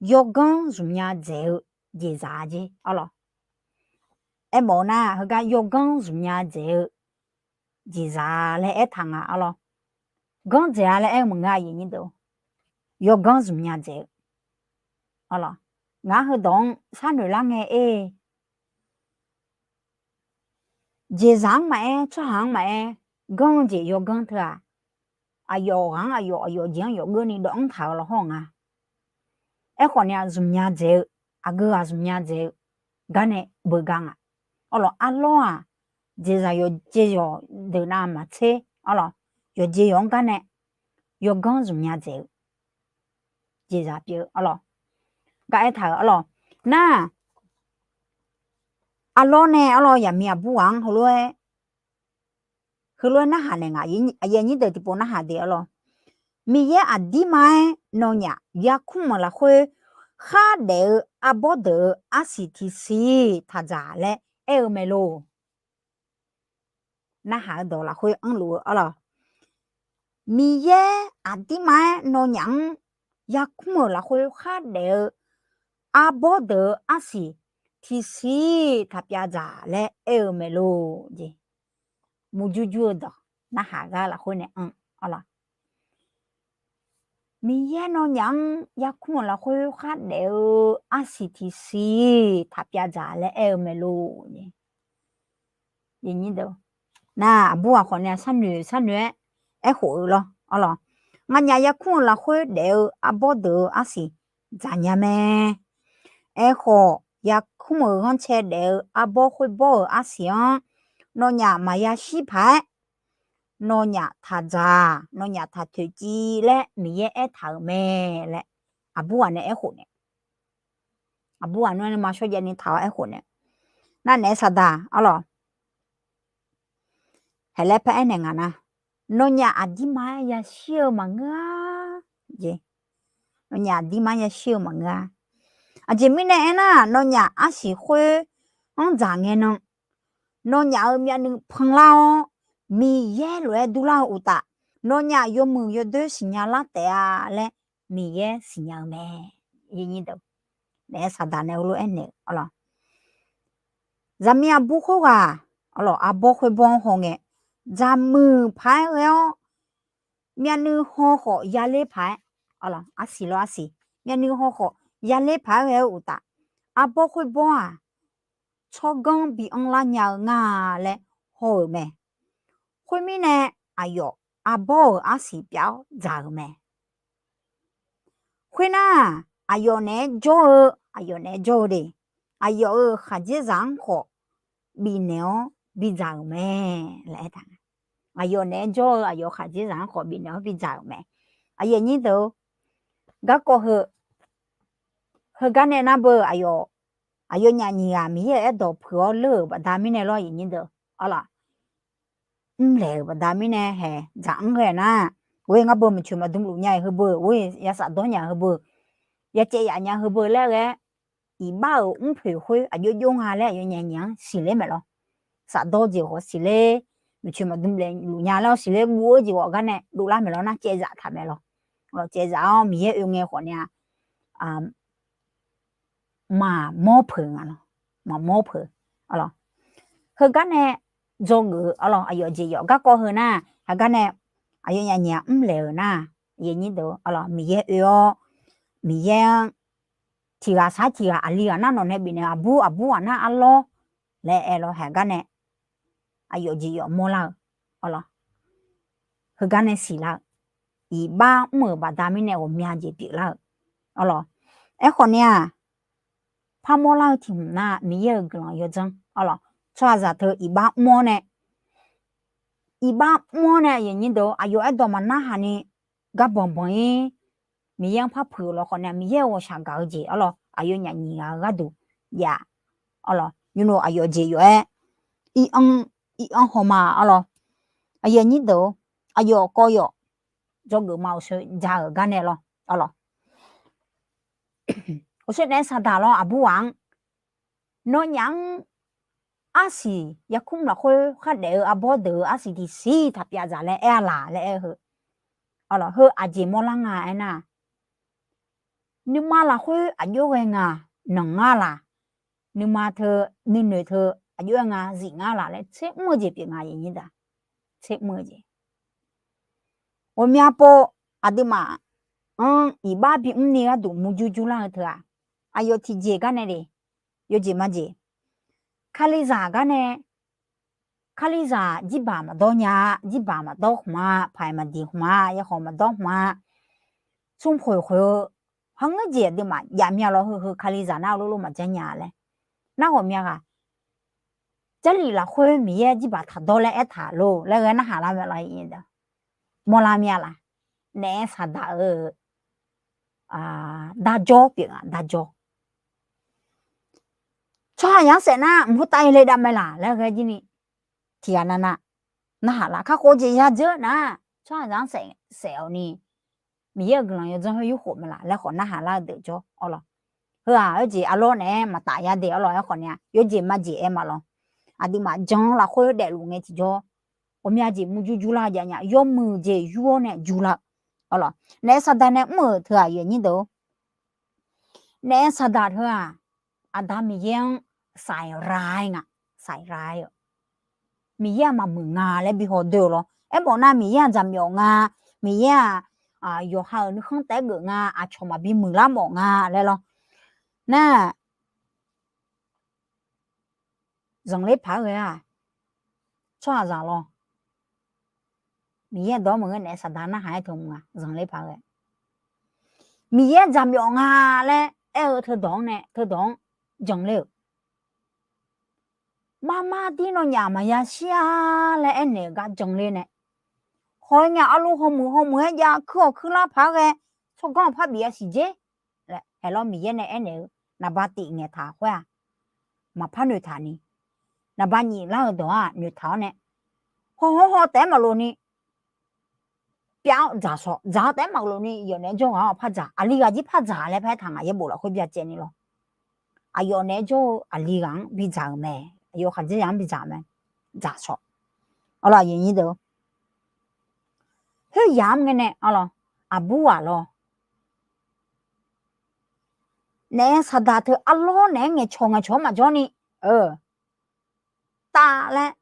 yawganr zmqnya dzaeq-eu jeqzaq jer arlawr. Aermawf-eu nar heugar yawganr zmqnya dzaeq-eu jeqzaq laer aertaq nga arlawr. ganr dzaeq-a laer aer-eu maqngeur-a, aqyuif aqnyir deuq. Yawganr zmq nya dzaeq-eu. Arlawq, ngar heudawq-anr sharnoeq lar ngae-e. Jeqzaq-anr maqaer, tsawrhaq-anr maqaer, ganr-eu jeq yawganr teu-aq, aqyawf ghaq-anr aqyawf, aqyawf jeq-anr yawf geuvni dawv-anr taq-eu lawr hawr nga. Aerkhawf ni-aq, zmq nya dzaeq-eu, aqgeu ghaq zmq nya dzaeq-eu gar nae beugar nga. Arlawq, arlawr-aq, jeqzaq yawqjeq yawq deuq nav maqtser, arlawq, yawqjeq yawq-anr gar nae yawganr zmq nya dzaeq-eu jeqzaq pyeuf-eu, arlawq, gar aertaq-euq, arlawq, nar, arlawr nae, arlawq, yaqmiq aqbur ghaq-anr heulof-aer, heulof-aer narhaq naeq nga, aqyuif aqnyir deuq tiqpov narhaq de, arlawq. Miqyaer aqdirma-aer nawnyaf yarkmr-euq lafkhoer khardaef-eu arbawr deuq-euq arsiq tiqsiq taqdzaq laer aer-eu mae lor. Narhaq-eu dawq lafkhoer anrluf-eu, arlawq, Miqyaer aqdirma-aer nawnyaf-anr yarkmr-euq lafkhoer khardaef-eu arbawr deuq-euq arsiq tiqsiq taqpyav dzaq laer aer-eu mae lor jeq. Murjur jur-eu dawq narhaq gar lafkhoer nae anr, arlawq. Miqyaer nawnyaf-anr yarkmr-euq lafkhoer khardaef-eu arsiq tiqsiq taqpyav dzaq laer aer-eu mae lor. Nar, aqbur ghaq khawf nae sharnoeq sharnoeq-aer aerkhof-eu lawr, arlawq. Nganyaf yarkmr-euq lafkhoer daef-eu arbawr deuq-euq arsiq dzaqnya mae. Aerkhawf, yarkmr-euq ghanrcae daef-eu arbawr khoerbawr-euq arsiq-anr nawnyaf maqya shir paq-aer, nawnyaf taqdzaq, nawnyaf taqtoeqciv laer Miqyaer aertaq-euq mae laer aqbur ghaq nae aerkhof nae, aqbur ghaq nmr-aer nuima shawrjaev ni taq-awr aerkhof nae, nar naeq-aer saqdaq, arlawq, haeq laer par aernaeq nga nar, nawnyaf aqdirma-aer yashir-eu maqngeur-a jeq. Nawnyaf aqdirma-aer yashir-eu maqngeur-a. Aqjeq mirnae aernar, nawnyaf arsiq khoer-anr dzaq ngae nan, nawnyaf-euq myavnuiv panlar-awr, Miqyaer lof-aer durlar-eu uqtaf, nawnyaf yawmuiq yawdoer siqnya lar taef-a laer Miqyaer siqnya-eu mae. Naeq-aer saqdaq nae heulof-aer naeq-eu, arlawq, zaqmiq aqbur khoerghaq, arlawq, arbawr khoerbawr-anr hawngae, dzaqmuiq paq-aer ghae-awr, myavnuiv haw khawf yaler paq-aer, arlawq, arsiq lawr arsiq, myavnuiv haw khawf yaler paq-aer ghae-eu uqtaf, arbawr khoerbawr-aq, tsawrganr bi anrlar nya-eu nga laer haw-euq mae. Khoermirnae, aqyawf arbawr-euq arsiq pyav-awr dzaq-euq mae. Khoernar, aqyawf naeq-aer jawr-eu, aqyawf naeq-aer jawr-eu de, aqyawf-euq khaqdzerzaq-anr khawf bifnaeq-awr bidzaq-euq mae laer aertaq. Aqyawf naeq-aer jawr-eu aqyawf khaqdzerzaq-anr khawf bifnaeq-awr bidzaq-euq mae. Aqyuif aqnyir deuq-or, garkawv heu, heugar nae nar beu, aqyawf, aqyawfnyaf nyiq ghaq Miqyaer-euq aerdawq puiq-awr leur-euq baqda mirnae lawr, aqyuif aqnyir deuq, arlawq, mrlaeq-euq baqda mirnae haeq dzaq-anr ghae nar, ghoer ngar beu maqcoeq maqdm luf nya-iq heubeu, ghoer ya safdawr nya-eu heubeu, ya caev yaf nya heubeu laer ghae-aer, iqbax-euq mrpoeq khoer aqjox jox nga laer aqyawfnyaf nyiq-anr siqler maeq lawr. Safdawr jeq ghawf siqler, maqcoeq maqdm luf nya laer-awr siqler guv-eu jeq ghawf gar nae dovlar maeq lawr nar caevzaf taq mae lawr. Caevzaf-awr Miqyaer oe ngae khawf ni-a, maqmawr peuq nga lawr. Maqmawr peuq, arlawq. Heugar nae dzawgeuf-eu, arlawq, aqyawf jeq yawf garkawv heu nar, heugar nae aqyawfnyaf nyiq-aq mrlaeq-euq nar, aqyuif aqnyir deuq, arlawq, Miqyaer oe-awr, Miqyaer-anr tiq ghaq sar tiq ghaq, aqli ghaq nar nawq nae bifnaeq, aqbur aqbur ghaq nar arlawr laer aer lawr, heugar nae aqyawf jeq yawf mawrlar-eu, arlawq, heugar nae siqlar-eu, iqbax mr-euq baqda mirnae ghawqmya jeq pyeuflar-eu, arlawq. Aerkhawf ni-aq, parmawr lar-eu tiq hmq nar Miqyaer-euq guiqlanq yawdzanr, arlawq, tsawrhaqzaq teu iqbax mr-awr nae, iqbax mr-awr nae, aqyuif aqnyir deuq, aqyawf aerdawq maqnarhaq ni garbanq banq-ir Miqyaer-anr par puiq-euq lawkhawf nae, Miqyaer-euq ghawqshaq gaq-eu jeq, arlawq, aqyawfnyaf nyiq ghaq-eu gharduq jav, arlawq, nymr-eu aqyawf jeq yawf-aer, iq-anr, iq-anr hawma, arlawq, aqyuif aqnyir deuq-or, aqyawf kawv yawf dzawgeuf ma uqshoe ja-euq gar nae lawr, arlawq. Uqshoe naeq-aer saqdaq lawr, aqbur ghaq-anr, nawnyaf-anr arsiq yarkmr lafkhoer khardaef-eu arbawr deuq-eu arsiq tiqsiq taqpyav dzaq laer aer-a laq laer aer-eu heu, arlawq, heu aqjeq mawrlar nga aernar, nuima lafkhoer aqjox ghae nga, nanq nga laq, nuima teu, nuinoeq teu aqjox-aer nga zif nga laq laer tser mr-eu jeq pyeuf nga, aqyuif aqnyir deuq, tser mr-eu jeq. Ghawqmya pov aqduimaf-anr iqbax bimr ni gharduq murjur jurlar-eu teu-aq, aqyawf tiqjeq gar nae le, yawjeq majeq, Kalizaq gar nae, Kalizaq jirbaq maqdawr nya-a, jirbaq maqdawr khmq-a, paq-iq maqdiq khmq-a, yakhawf maqdawr khmq-a, smrkhoeq khoeq-eu, hangeur jeq aqduimaf jav mya lawr, heu heu Kalizaq nar lorlof maqjanr nya laer. Nar ghawqmya ghaq, Jarlif lafkhoer Miqyaer jirbaq taqdawr laer aertaq lor laer ghae narhaq lar mae lawr. Mawrlar mya laf. Naef-aer saqdaq-eu darjawr pyeuf nga, darjawr. Tsawrhaqzaq-anr saef nar mq khoertav le dav mae laq laer ghae jir ni, tiqghaq navnav narhaq lar. Kakhof-eu jeq yadzeur nar, tsawrhaqzaq-anr saef-awq ni, Miqyaer-euq guiqlanq yawdzanr khoer yurkhof mae laf laer khawf narhaq lar-eu deuq jawr arlawq. Heu-aq, yawjeq arlawr naeq-aer maqtaf yade arlawq. Aerkhawf ni-a, yawjeq majeq aer ma lawr. Aqduimaf jan lafkhoer daefluf ngae tiqjawr, ghawqmya jeq murjur jurlar-eu jav nya, yawmuiq jeq yur-awr nae jurlar-eu arlawq. Naef-aer saqdaq nae mr-euq teu-aq, aqyuif aqnyir deuq-or, naef-aer saqdaq teu-aq, Aqda Miqyaer-anr saqaeq ra-aer nga, saqaeq ra-aer-eu, Miqyaer-aq maqmuiq nga laer bi hawdoer-eu lawr. Aermawf nar Miqyaer-aq jaqmyawf nga, Miqyaer-aq yawqha-euq nuikhanr taef-aer geuf nga, aqcawq maqbi muiqlar mawf nga laer lawr. Nar, zanqler paq-aer ghae-aq, tsawrhaqzaq lawr, Miqyaer dawq-anr maqngeur naef-aer saqdaq narhaq-aer teu mq nga, zanqler paq-aer ghae. Miqyaer jaqmyawf nga laer aer-eu teudawq-anr nae teudawq-anr janler-euq, marmar dir nawnyaf maqya shir-a laer aernaeq-euq gar janler nae, haw-aer nya arluf hawmuiq hawmuiq-aer jav, kuir-awq kuirlar paq-aer ghae, tsawrganr-awq par bif-a siqjer laer aerlawr Miqyaer nae aernaeq-eu, naqba tif ngaeqtaq khoer-aq, maqpar noeqtaq ni, naqba nyif lar-eu dawq-aq noeqtaq-awr nae, haw haw haw taef-aer maqlof ni, pyav-awr dzaqshawq, dzaq-awr taef-aer maqlof ni yawf naeq-aer jawr ghaq-anr par dzaq, aqli ghaq jir par dzaq laer par aertaq ngaq yaerbof lafkhoer byacaevni lawr. Aqyawf naeq-aer jawr-eu aqli ghaq-anr bi dzaq-euq mae, aqyawf khaqdzer zaq-anr bi dzaq-euq mae, dzaqshawq. Arlawq, aqyuif aqnyir deuq, khoeryaq-anr ngae nae arlawq, aqbur ghaq lawr, naef-aer saqdaq teu arlawr naeq-aer ngaeqcawq ngaeqcawq-anr maqjawr ni, tav laer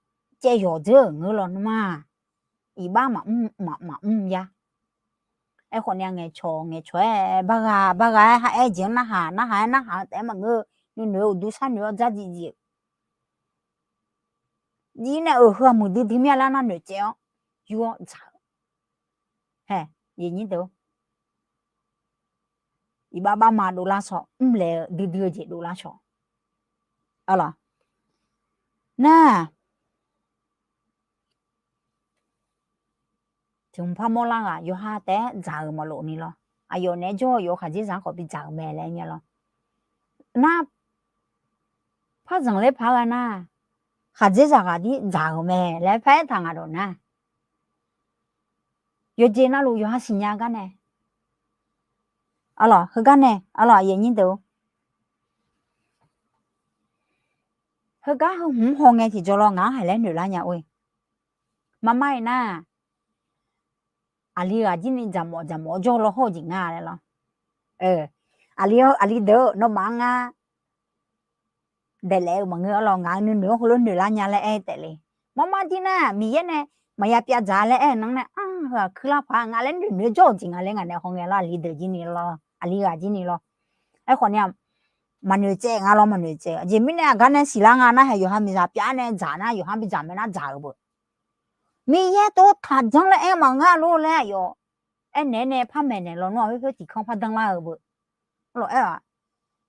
caev yawq dzeur-euq ngeur lawnmr-aq, iqbax maqmr, maqmr yar. Aerkhawf ni-a, ngaeqcawq ngaeqcawq-aer bargha bargha-aer ha aer jeq-anr narhaq narhaq-aer narhaq-eu taef-aer maqngeur-eu, nuinoeq-eu uqduq sharnoeq-awr dzardziq dziq-euq jir nae-euq heu-aq muiqdui dui mir-a laer nar noeqtsaev-awr yur-awr dzaq-eu. Hae, aqyuif aqnyir deuq, iqbax bafma dovlar shawq, mrlaeq-eu duidui-eu jeq dovlar shawq. Arlawq, nar, tiq hmq par mawrlar ghaq yawqha taef-aer dzaq-euq maqlof ni lawr. Aqyawf naeq-aer jawr-eu yawf khaqdzerzaq khawf bi dzaq-euq mae laer aer nya lawr. Nar, par zanqler paq-aer ghae nar, khaqdzerzaq ghaq dir dzaq-euq mae laer par aertaq ngaq dawq nar, yawqjeq navluf yawqha siqnya gar nae, arlawq, heugar nae arlawq, aqyuif aqnyir deuq, heugar heu hmq haw ngae tiqjawr lawr ngaq-anr haiq laer noeqlar nya-or, marmar-iq nar, aqli ghaq jir ni dzaqmawf dzaqmawf-awr jawr lawr hawr-eu jeq nga laer lawr. Aqli, aqli deuq-or, nawmaf-anr ngar daeqlaef-eu maqngeur arlawq, ngaq-euq nuinoeq-anr heulof noeqlar nya laer aer taef le. Marmar dir nar, Miqyaer nae maqya pyavdzaq laer aer-eu nar nae, anr heu-aq kuirlar paq-a nga laer noeqnoeq jawr-euq jeq nga laer ngaq nae haw ngae lawr, aqli deuq jir ni lawr, aqli ghaq jir ni lawr. Aerkhawf ni-a, maqnoeq tsaev nga lawr, maqnoeq tsaev. Aqjeq mirnae aqgar nae siqlar nga nar, hae yawqha miqzaq pyaf nae dzaq nar, yawqha bidzaq mae nar dzaq-euq beu. Miqyaer tov taqjanr laer aer maqngar lor laer aqyawf aernaeq nae par maeqnaeq lawnmr-aq, khoer khoer tiq kanr par danrlar-eu beu. Arlawq aer-aq,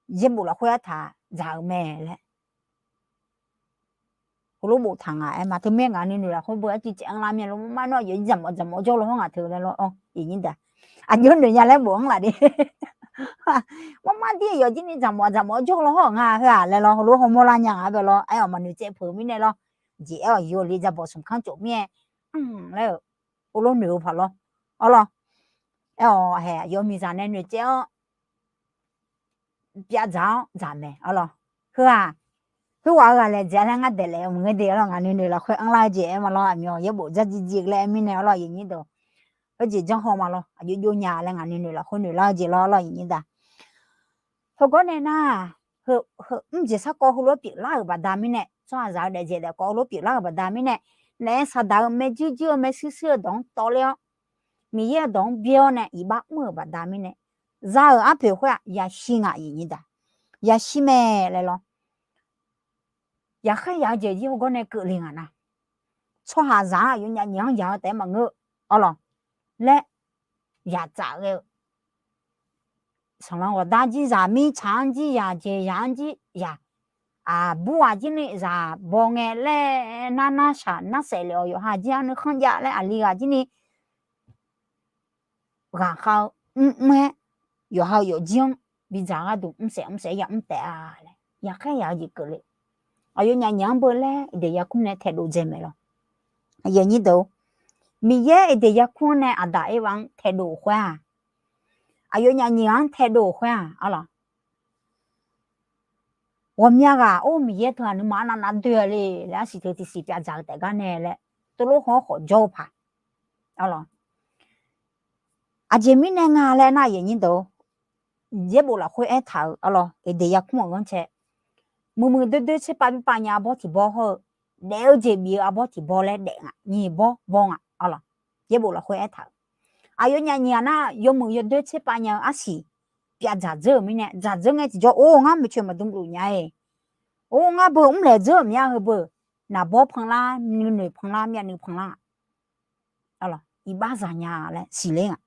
yaerbof lafkhoer aertaq dzaq-euq mae laer. Heulof boftaq ngaq aer ma. Teumirnae ngaq nuinoeq lafkhoer beu-aer tiq caev anrlar mir-a lor, marmar nar yawf jir dzaqmawf dzaqmawf-awr jawr lawr hawr ngaq teu laer lawr. Aqyawf noeq nya laer bofanr laf de. Marmar dir yawf jir ni dzaqmawf dzaqmawf-awr jawr lawr hawr-euq nga heu-aq laer lawr, heulof hawmawr lar nya nga bae lawr. Aer-awq maqnoeq tsaev peuq mirnae lawr. Jeq aer-awq yawli dzaqbawq smq kanr tsof mir-aer, anr laer-eu heulof noeq-eu paq lawr. Arlawq, aer-awq hae yawf miqzaq nae noeq tsaev-awr pyavdzaq-awr dzaq mae arlawq. Heu-aq, khoerghaq-eu ghaq laejae laer ngar daeqlaef-eu maqngeur de arlawq, ngaq nuinoeq lafkhoer anrlar-eu jeq aer ma lawr, aqmyan yaerbof dzardziq dziq laer aer mirnae arlawq, aqyuif aqnyir deuq. Khoer jeq janr haw ma lawr, aqjox jov nya laer ngaq nuinoeq lafkhoer noeqlar-eu jeq lawr arlawq, aqyuif aqnyir deuq. Heugawr nae nar, heu, heu mr jeq sarkawv heulof-aer pyeuflar-euq baqda mirnae, tsawrhaqzaq-eu daefjeq daefkawv heulof-aer pyeuflar-euq baqda mirnae, naef-aer saqdaq-eu maerjuir juir-eu maershuir shuir-eu dawq-anr tawv ler-awr, Miqyaer-euq dawq-anr byaer-awr nae iqbax mr-euq baqda mirnae, za-euq arpoeq khoer-aq yashir nga aqyuif nyir deuq. Yashir mae laer lawr. Yaqkhaer yaq-eu jeq jir hawgawr nae keuvle nga nar, tsawrhaqzaq-anr aqyawfnyaf nyiq-anr yaq-eu taef-aer maqngeur, arlawq, laer yaqtsaf ghae-eu sanqlanq ghawqdar jir zaq, mirtsaq-anr jir yaq, jeqzaq-anr jir yaq, aqbur ghaq jir ni zaq baw ngae laer, nar narshaq narsaef lef-awq, yawqha jir-anr nuikhanr jav laer aqli ghaq jir ni ghaqkhav-eu mrmr-aer, yawqha-euq yawfjir-anr bidzaq gharduq mrsaef mrsaef yamr taef-a laer yaqkhaer yaq-eu jeq keuvle. Aqyawfnyaf nyiq-anr beu laer Eqdeq yarkmr nae taedov dzae mae lawr. Aqyuif aqnyir deuq-or, Miqyaer Eqdeq yarkmr-anr nae Aqdaq Ervav-anr taedov-euq khoer-aq, aqyawfnyaf nyiq-anr taedov-euq khoer-aq, arlawq, ghawqmya ghaq or Miqyaer teughaq nuima arnav nav doe-a le laer arsiq teu tiqsiq pyavdzaq-eu taef gar nae laer, teulof haw-awr khawf jawr-eu paq, arlawq, aqjeq mirnae nga laer nar, aqyuif aqnyir deuq-or, yaerbof lafkhoer aertaq-euq, arlawq, Eqdeq yarkmr-euq ghanrcae, muiqmuiq doer doer tserpav birpav nya arbawr tiqbawr hawr-eu, daef-eu jeq bif-eu arbawr tiqbawr laer daef nga, nyiq bawr bawr nga, arlawq, yaerbof lafkhoer aertaq-euq. Aqyawfnyaf nyiq-aq nar, yawmuiq yawdoer tserpav nya-eu arsiq pyavdzaq dzeur-euq mirnae, dzaq dzeur ngae tiqjawr, or, ngar maeqtsoeq maqdm luf nya-e, or, ngar beu mrlaeq dzeur-euq mya heu beu, naqbawr panlar, nuinoeq panlar, myavnuiv panlar, iqbax zaq nya laer siqler nga.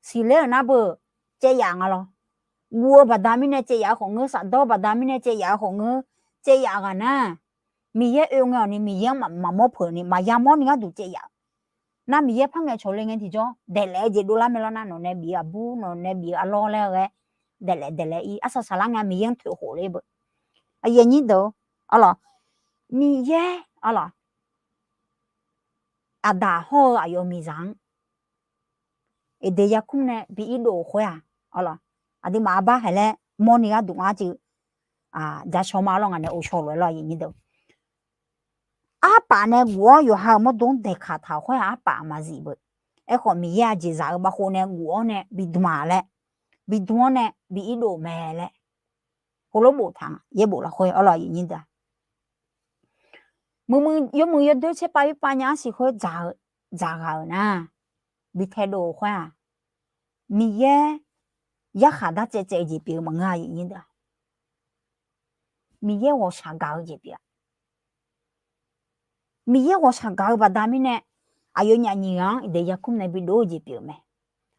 Siqler-euq nar beu, caev yaf nga lawr. Guv-eu baqda mirnae caev yaf-eu khawf ngeur, safdawr baqda mirnae caev yaf-eu khawf ngeur, caev yaf ghaq nar, Miqyaer oe ngae-awq ni, Miqyaer-anr maqmawr peuq ni, maqya mawr ni gharduq caev yaf-eu nar, Miqyaer par ngaeqcawq le ngae tiqjawr, daeqlaef-eu jeq dovlar mae lawr nar, nawq nae bif-eu aqbur, nawq nae bif-eu arlawr laer ghae, daeqlaef daeqlaef-ir arsaq saqlar ngae Miqyaer-anr toeq khof le beu. Aqyuif aqnyir deuq-or, arlawq, Miqyaer, arlawq, Aqdaq hawr-eu aqyawf miqzaq-anr Eqdeq yarkmr nae bi irdov-euq khoer-aq, arlawq, aqduimaf arbar haeq laer mawrni gharduq ngar civ jashawr ma lawr, ngaq nae ovshaw lof-aer lawr, aqyuif aqnyir deuq. Arpaf nae guf-awr yawqha-euq mawrdo-anr daeqkaq taq-euq khoer-aq, arpaf maqzif beu. Aerkhawf, Miqyaer aqjeq zaq-eu bavkhov nae guf-awr nae bidm-a laer, bidm-awr nae bi irdov mae laer, heulof boftaq-a, yaerbof lafkhoer, arlawq, aqyuif aqnyir deuq-aq, muiqmuiq yawmuiq yawdoer tserpav birpav nya arsiq khoer dzaq-eu, dzaq ghaq-euq nar, bi taedov-euq khoer-aq, Miqyaer yarkhaq dartsaev tsaev-eu jeq pyeuf-eu maqngeur-a, aqyuif aqnyir deuq-aq. Miqyaer ghawqshaq gaq-eu jeq pyeuf-a. Miqyaer ghawqshaq gaq-eu baqda mirnae, aqyawfnyaf nyiq ghaq-anr Eqdeq yarkmr nae bidov-eu jeq pyeuf-eu mae.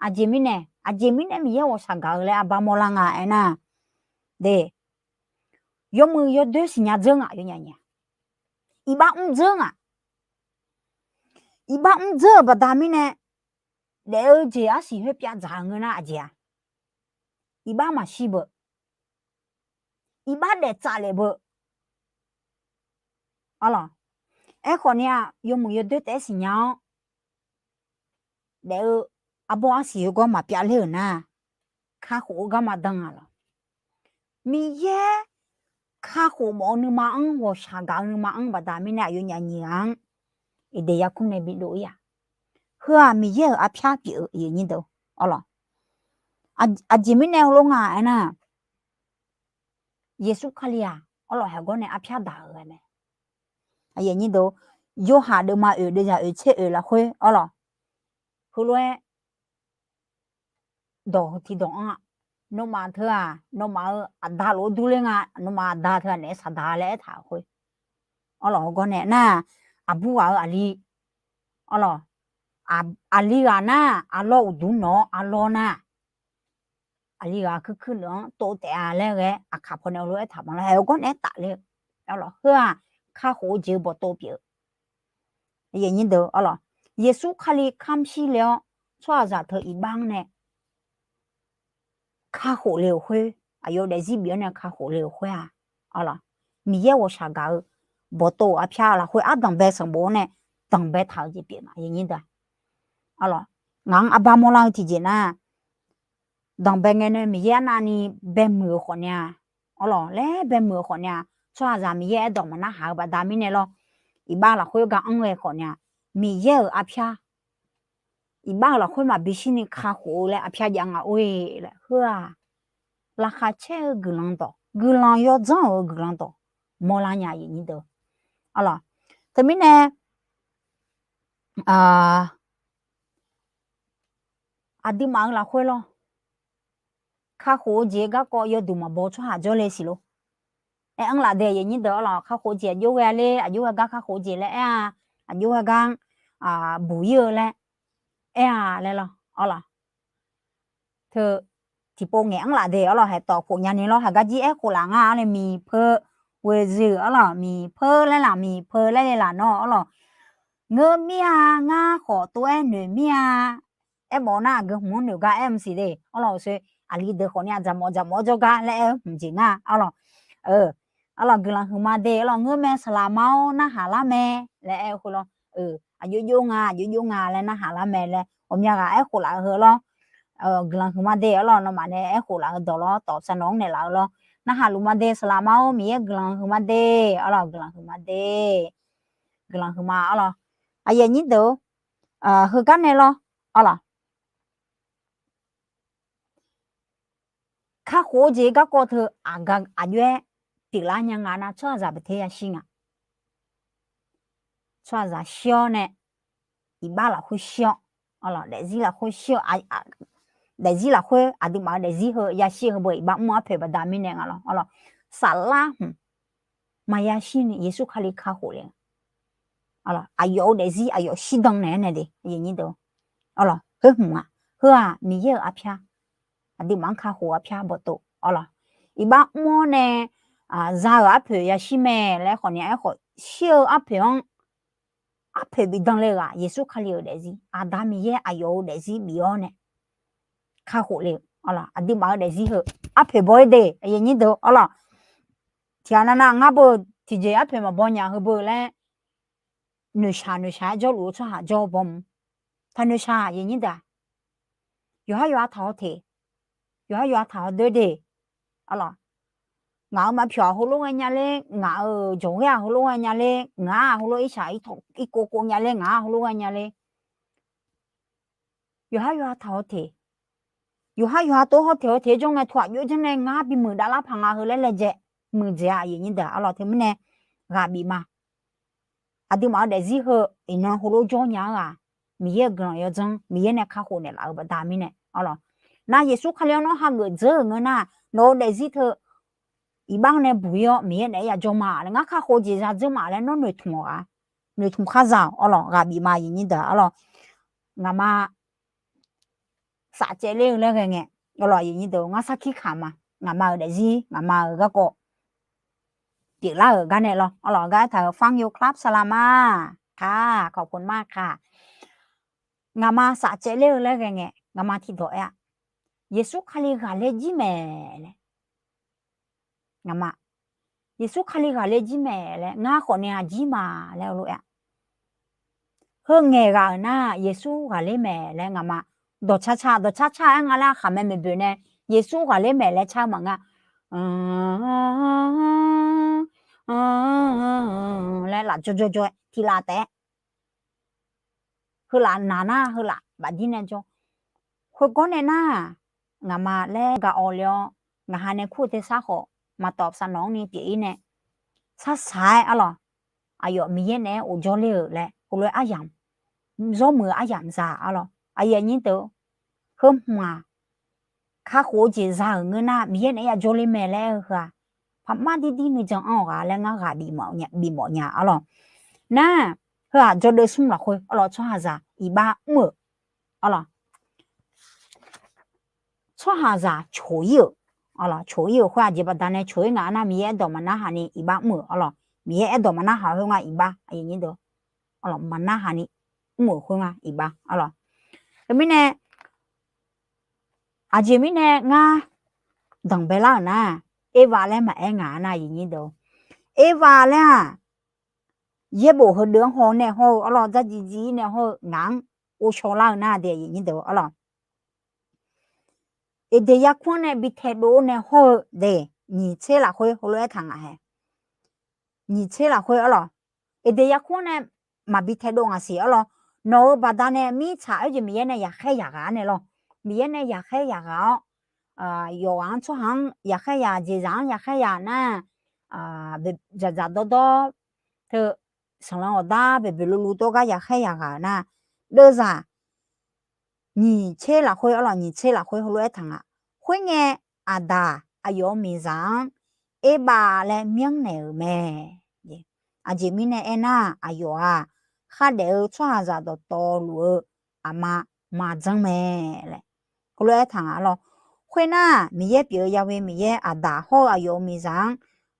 Aqjeq mirnae, aqjeq mirnae Miqyaer ghawqshaq gaq-eu laer arbar mawrlar nga aernar, de, yawmuiq yawdoer siqnya dzeur ngaq, yawnyaf nyiq-aq, iqbax mr dzeur ngaq. Iqbax mr dzeur-euq baqda mirnae, daef-eu jeq arsiq khoer pyavdzaq-eu ngeur nar, aqjeq-aq, iqbax maqshir beu, iqbax daef tsaf lef beu, arlawq. Aerkhawf ni-aq, yawmuiq yawdoer taef-aer siqnya-awr, daef-eu arbawr arsiq heugawr maqpyav ler-euq nar, kakhof-eu garma dan-a lawq. Miqyaer kakhof mawf-eu nuima-anr, ghawqshaq gaq-eu nuima-anr baqda mirnae, aqyawfnyaf nyiq ghaq-anr Eqdeq yarkmr nae bidov-ir-aq, heu-aq Miqyaer-euq arpyar pyeuf-eu, aqyuif aqnyir deuq, arlawq. Aqjeq mirnae heulof nga aernar, Yeqsur Kali-aq, arlawq, haeqgawr nae arpyar daq-euq ghae mae. Aqyuif aqnyir deuq, Yorhaq deuvma oeq deuvzaq oeq tser oeq lafkhoer, arlawq, heulof-aer dawq heu tiqdawq anr-aq, nawmaf teu-aq, nawmaf-euq aqda lof-aer durler nga, nawmaf aqda teu-aq naef saqdaq laer aertaq-euq khoer, arlawq, heugar nae nar, aqbur ghaq-euq aqli, arlawq, aqli ghaq nar, arlawr uqduq nawq-awr arlawr nar, aqli ghaq kuirkuir naeq-anr tov taef-a laer ghae, aqkaq pawnae heulof-aer taq ma lawr, haeq-eu gawr naeq-aer tafler-eu, arlawq, heu-aq, kakhof-eu jeq-eu bawqtov pyeuf-eu, arlawq, Yeqsur Kali kamr shir le-awr, tsawrhaqzaq teu iqbax-anr nae kakhof le-euq khoer, aqyawf daefzir bif-anr nae kakhof le-euq khoer-aq, arlawq, Miqyaer ghawqshaq gaq-eu bawqtov-euq arpyar lafkhoer ardanqbae sanqbof-anr nae danqbae taq-eu jeq pyeuf ma, aqyuif aqnyir deuq, arlawq, ngaq-anr arbar mawrlar-eu tiqjeq nar, danqbae ngae nae Miqyaer arnavni baemuiq-euq khawf ni-a, arlawq, laer baemuiq-euq khawf ni-a, tsawrhaqzaq Miqyaer aerdawq maqnarhaq-eu baqda mirnae lawr, iqbax lafkhoer ga anr ghae khawf ni-a, Miqyaer-euq arpyar, iqbax-euq lafkhoer maqbi shirni kakhof-eu laer arpyar jav nga or-e laer, heu-aq, laqkhaq caer-eu guiqlanq dawq, guiqlanq yawdzanr-euq guiqlanq dawq mawrlar nya, aqyuif aqnyir deuq, arlawq. Teumirnae aqduimaf-euq lafkhoer lawr, kakhof-eu jeq garkawv yawduq maqbaw tsawrhaq jawrle siq lor. Aer anrlaf de aqyuif aqnyir deuq-awr lawq, kakhof-eu jeq aqjox ghae-a ler, aqjox ghae gar kakhof-eu jeq laer aer-a, aqjox ghae gar buq ir-eu laer aer-a laer lawr, awr lawq. Teu tiqpov ngaeq anrlaf de awr lawq, haeq tawf khof nyani lawr, haeq gar jir aerkhof laf ngar-a laer miqpeu, ghoeqzuiq awr lawq, miqpeu laer laf, miqpeu laer le laf nawr awr lawq. Ngeur mir-a, ngar khawf tov-aer noeq mir-a. Aermawf-eu nar aqgeu hmq-anr noeq gar aer mq siq de awr lawq, oqsoe aqli deuq khawf ni aqdzaq mawf aqdzaq mawf-awr jawrgar laer aer-eu hmq jeq ngar awr lawq. Awr lawq, guiqlanq huiqma de awr lawq, ngeur mae saqlaq ma-awr narhaq lar mae laer aer-eu khoer lawr. Aqjox jox nga, aqjox jox nga laer narhaq lar mae laer ghawqmya ghaq aerkhof laf-eu heu lawr. Guiqlanq huiqma de awr lawq, nawmaf nae aerkhof laf-eu dawq lawr, tawf sar nawq-anr naeqlaf-eu lawr. Narhaq luf ma de saqlaq ma-awr, Miqyaer guiqlanq huiqma de awr lawq, guiqlanq huiqma de. Guiqlanq huiqma awr lawq. Aqyuif aqnyir deuq-or, heugar nae lawr awr lawq. Kakhof-eu jeq garkawv teu aqjox-aer pyeuflar nya nga nar, tsawrhaqzaq baqter yashir nga. Tsawrhaqzaq shir-awr nae, iqbax lafkhoer shir-awr, daefzir lafkhoer shir-eu, daefzir lafkhoer aqduimaf-eu daefzir heu yashir-eu heu beu iqbax mr-eu arpoeq baqda mirnae nga lawr, awr lawq. Saflar hmq maqya shir ni Yeqsur Kali kakhof le nga. Aqyawf-eu daefzir aqyawf shirdan naeq-aer nae de, aqyuif aqnyir deuq-or, khoer hmq nga. Heu-aq Miqyaer-euq arpyar, aqduimaf-anr kakhof-eu arpyar bawqtov awr lawq. Iqbax mr-awr nae za-euq arpoeq yashir mae laer khawf ni aerkhawf, shir-eu arpoeq-anr, arpoeq bifdan le-euq-aq Yeqsur Kali-euq daefzir, Aqda Miqyaer aqyawf-euq daefzir bif-awr nae kakhof le-euq awr lawq. Aqduimaf-eu daefzir heu arpoeq baw-ir de, aqyuif aqnyir deuq-or, awr lawq. Tiqghaq navnav ngar beu tiqjeq arpoeq maqbaw nya heu beu laer noeqshaq noeqshaq-aer jawrluf-eu tsawrhaq jawr-eu baw mq. Taqnoeqshaq aqyuif aqnyir deuq-aq, yawqhar yawqha taq-awr teq, yawqhar yawqha taq-awr doer de, awr lawq. Ngaq-euq maqpyawq-aq heulof ghae nya ler, ngaq-euq jawqghaer-aq heulof ghae nya ler, ngaq-aq heulof irshaq irkov kov nya ler, ngaq-aq heulof ghae nya ler. Yawqhar yawqha taq-awr teq, yawqhar yawqha tov hawr teq-awr teq-aer jawr ngae, tawq aqjox janr nae ngar bimuiq davlar paq nga heu laer laejae muiqdzaeq-a aqyuif aqnyir deuq-aq, awr lawq. Teumirnae ghaq bif ma. Aqduimaf-eu daefzir heu iqnan heulof jawr nya-eu-aq, Miqyaer-euq guiqlanq yawdzanr Miqyaer nae kakhof naeqlaf-eu baqda mirnae awr lawq. Nar Yeqsur Kali-anr nawr hageuf dzeur-euq ngeur nar, nawq-eu daefzir teu iqbax-anr nae buq-ir-awr Miqyaer naeq-aer yajawr ma laer, ngar kakhof-eu jeq zadzeur ma laer nawr noeqtmq-awq ghaq, noeqtmq khar za-awq awr lawq. Ghaq bif ma aqyuif aqnyir deuq-aq, awr lawq. Ngaqma safcaev ler-eu laer ghae ngae, awr lawq, aqyuif aqnyir deuq, ngar sarkir kaq ma. Ngaqma-euq daefzir ngaqma-euq garkawv pyeuflar-euq gar nae lawr, awr lawq, gar aertaq-euq ฟังอยู่ครับ สลาม ma. ค่ะ ขอบคุณมากค่ะ. Ngaqma safcaev ler-eu laer ghae ngae, ngaqma tiqdawq aer-a, Yeqsur Kali ghaqler jir mae laer. Ngaqma, Yeqsur Kali ghaqler jir mae laer ngar khawf nae aqjir ma laer heulof aer-a. Heu ngaeq ghaq-euq nar Yeqsur ghaqler mae laer ngaqma dawqcar car, dawqcar car-aer nga laer aqkhaq mae maeqboeq nae Yeqsur ghaqler mae laer car-eu maqngeur laer laf jawrjawr jawr-aer tiqlaf taef-aer heulaf naq nar heulaf bafdir nae jawr. Khoergawr nae nar, ngaqma laer gaq-awq le-awr, ngaqha nae kur-eu tersar khawf maqtawf saq nawq-anr ni pyeuf-ir nae, sarsaq-aer arlawq, aqyawf Miqyaer naeq-aer of jawrler-euq laer heulof-aer aryamq, zawrmuiq-eu aryamq za arlawq. Aqyuif aqnyir deuq, heu hmq-aq, kakhof-eu jeq za-euq ngeur nar Miqyaer naeq-aer yajawr ler mae laer aer-eu heu-aq, paqmar dirdir nuijan anr-awq ghaq laer ngar ghaq bif mawf nya arlawq. Nar, heu-aq jawrdeuv smr lafkhoer arlawq tsawrhaqzaq iqbax mr-euq arlawq. Tsawrhaqzaq coq-ir-euq, coq-ir-euq khoer aqjeq baqdanae coq-ir nga nar Miqyaer aerdawq maqnarhaq ni iqbax mr-euq arlawq. Miqyaer aerdawq maqnarhaq khoer nga iqbax, maqnarhaq ni mr-euq khoer nga iqbax arlawq. Teumirnae, aqjeq mirnae ngar danqbae lar-euq nar, Erva laer maqaer ngaq nar, Erva laer-aq, yaerbof heudeuq-anr haw nae hawr-eu arlawq, dzardziv dziv-ir nae hawr-eu ngaq-anr ghovshaw lar-eu nar de, arlawq. Eqdeq yarkmr-anr nae bi taedov-awr nae hawr-eu de, nyiq tser lafkhoer heulof-aer taq ngaq hae. Nyiq tser lafkhoer arlawq, Eqdeq yarkmr-anr nae maqbi taedov ngaq siq arlawq. Nawq-euq baqdanae mirtsaq oerjeq Miqyaer nae yaqkhaer yaqghaq-ar nae lawq. Miqyaer nae yaqkhaer yaqghaq-awr, yawqghaq-anr tsawrhaq-anr yaqkhaer yaq, jeqzaq-anr yaqkhaer yaq nar, dzaqdzaq dawrdawr teu, sanqlanq awqdar boeqboeq luvluv tov gar yaqkhaer yaqghaq-euq nar, deuvzaq nyiq tser lafkhoer, arlawq, nyiq tser lafkhoer heulof-aer taq nga. Khoerngae, aqdaq aqyawf-euq miqzaq-anr Erbav laer myanrnaeq-euq mae. Aqjeq mirnae aernar, aqyawf-aq, khardaef-eu tsawrhaqzaq dawqtawvluf-eu aqma maqdzanr mae laer heulof-aer taq nga lawr. Khoernar, Miqyaer pyeuf-eu Ya'we Miqyaer, aqdaq hawr-eu aqyawf-euq miqzaq-anr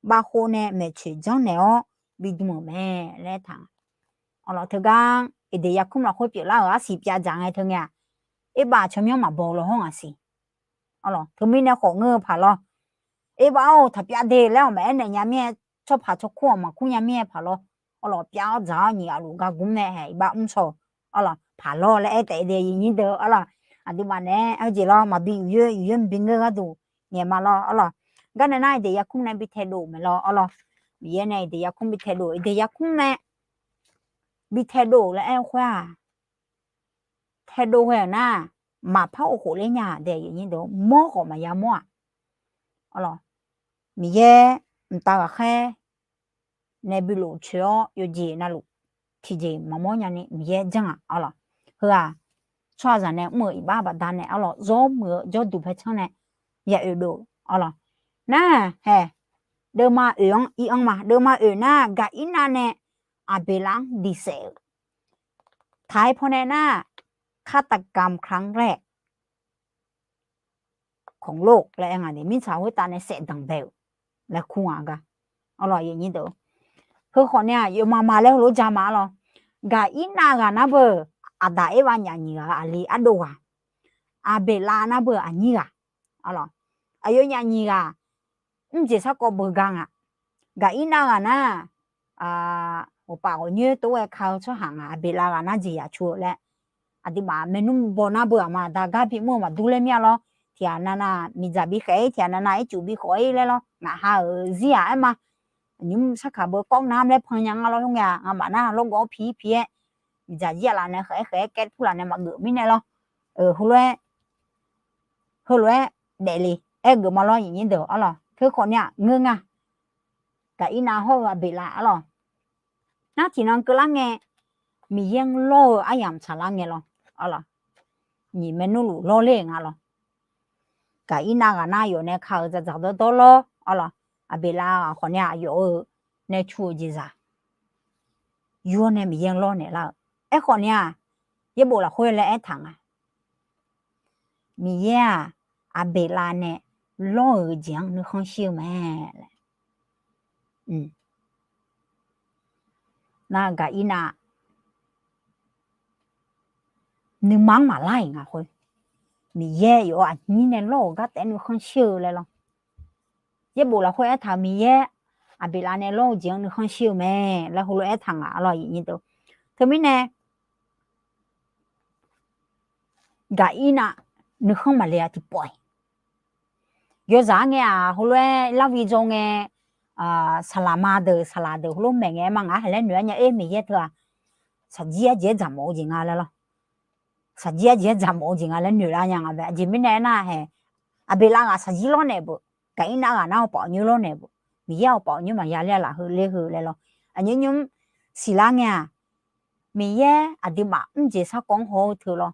bavkhov nae maeqtsoeq janrnaeq-awr bidm-euq mae laer taq nga. Arlawq, teugar Eqdeq yarkmr lafkhoer pyeuflar-euq arsiq pyavdzaq ngae teungae-aq, Erbav tsawrmyanr maqbaw law hawr ngaq siq. Arlawq, teumirnae khawf ngeur-eu paq lawr. Erbav-or, taqpyav de laer awq maqaer naeq nya mir-aer, tsawrpaq tsawrkur awq maqkur nya mir-aer paq lawr. Arlawq, pyav-awr dzaq-awr nyiq aqluf gargmr nae haeq iqbax mr shaw-eu. Arlawq, paq lawr laer aer taef de, aqyuif nyir deuq. Arlawq, aqduimaf naeq-aer arjeq lawr maqbi uqyoer uqyoer maqbi ngeur gharduq ngaeq ma lawr. Arlawq, garnae nar Eqdeq yarkmr nae bi taedov-euq mae lawr. Arlawq, Miqyaer nae Eqdeq yarkmr bi taedov, Eqdeq yarkmr nae bi taedov laer aer-eu khoer-aq, taedov ghae-euq nar, maqpar of khof ler nya-aq de, mawr khawf maqya mawr-aq. Arlawq, Miqyaer mqtav ghaqkhaer nae bi lof coeq-awr yawjeq navluf tiqjeq maqmawr nyani Miqyaer janr-aq. Arlawq, heu-aq, tsawrhaqzaq nae mr-euq iqbax baqdanae, arlawq, zawr muiq-eu jawrduq paertsanr nae ya oedov. Arlawq, nar haeq, deuvma oeq-anr ir-anr ma. Deuvma oeq nar, Gaqirnav nae Aqbeqlav-anr diqsaef-euq taq-aer pawnae nar, ฆາตกรรมครั้งแรกของโลก laer aer nga de, mirtsaq khoertav nae saef danqbae-euq laer kur nga gar. Arlawq, aqyuif nyir deuq, heu khawf nae-aq, yawfmaf ma laer heulof-aer ja ma. Arlawq, Gaqirnav ghaq nar beu aqdaq Erbav nyaf nyiq ghaq-eu aqli ardov ghaq, Aqbeqlav nar beu aqnyir ghaq. Arlawq, aqyawfnyaf nyiq ghaq mrjeq sarkawv beugar nga. Gaqirnav ghaq nar, ghawqpaf ghawqnyoer tov-aer ka-eu tsawrhaq nga. Aqbeqlav ghaq nar jeqzaq cu-eu laer, aqduimaf maernmr baw nar beu aqma aqda gar bimr-eu maqdur laer mir-a lawr. Tiqghaq navnav miqdzaq bikhaef-ir, tiqghaq navnav ircuf bikhawf-ir laer lawr. Ngaq ha-euq zir-aq aer ma. Nymr sarkaq beu kawr nar laer pan nya nga lawr. Khoerngae-aq, ngamaf nar lawrgawv pi-ir pi-aer, miqdzaq jir aqlaf nae khaef-aer khaef-aer kaer purlaf nae maqgeuf mirnae lawr. Heulof-aer heulof-aer daefle aer geuf ma lawr, aqyuif nyir deuq. Arlawq, teu khawf nae-aq ngeur nga. Gaqirnav hawr-eu Aqbeqlav. Arlawq, nar tiqnan keuvlar ngae, Miqyaer-anr lawr-eu aryamq tsaqlar ngae lawr. Arlawq, nyiq maernmr luf lawrler-euq nga lawr. Gaqirnav ghaq nar yawf nae ka-euq dzaqdzaq dawrdawr lawr. Arlawq, Aqbeqlav ghaq khawf nae aqyawf-euq nae cu-eu jeqzaq yur-awr nae Miqyaer-anr lawrnaeq lar-eu. Aerkhawf nae-aq, yaerbof lafkhoer laer aertaq nga. Miqyaer-aq, Aqbeqlav nae lawr-euq jeq-anr nuikhanr shir-eu mae laer. Nar Gaqirnav nuima-anr maqlar-iq nga khoer, Miqyaer yawf-eu aqnyir nae lawr-euq gar taef-aer nuikhanr shir-eu laer lawr. Yaerbof lafkhoer aertaq-euq Miqyaer Aqbeqlav nae lawr-eu jeq-anr nuikhanr shir-eu mae laer heulof aertaq nga. Arlawq, aqyuif nyir deuq, teumirnae Gaqirnav nuikhanr maqle-a tiqpawf-iq. Yawzaq-anr ngae-aq heulof-aer larvi dzaw ngae, saqlaq ma deuq saqlaq deuq heulof maeq ngae aer ma, ngaq-anr haeq laer noeq-aer nya-ir, Miqyaer teu-aq, shaqjir arjeq-aer dzaqmawf-eu jeq nga laer lawr. Shaqjir arjeq-aer dzaqmawf-eu jeq nga laer noeqlar nya nga bae. Aqjeq mirnae aernar haeq, Aqbeqlav ghaq shaqjir lawrnaeq beuq, Gaqirnav ghaq nar awqpaf awqnyoer lawrnaeq beuq, Miqyaer awqpaf awqnyoer maqya ler-a laf heu ler heu laer lawr. Aqnymr nymr siqlar ngae-aq, Miqyaer aqduimaf mrjeq sarkawv-anr haw-eu teu lawr,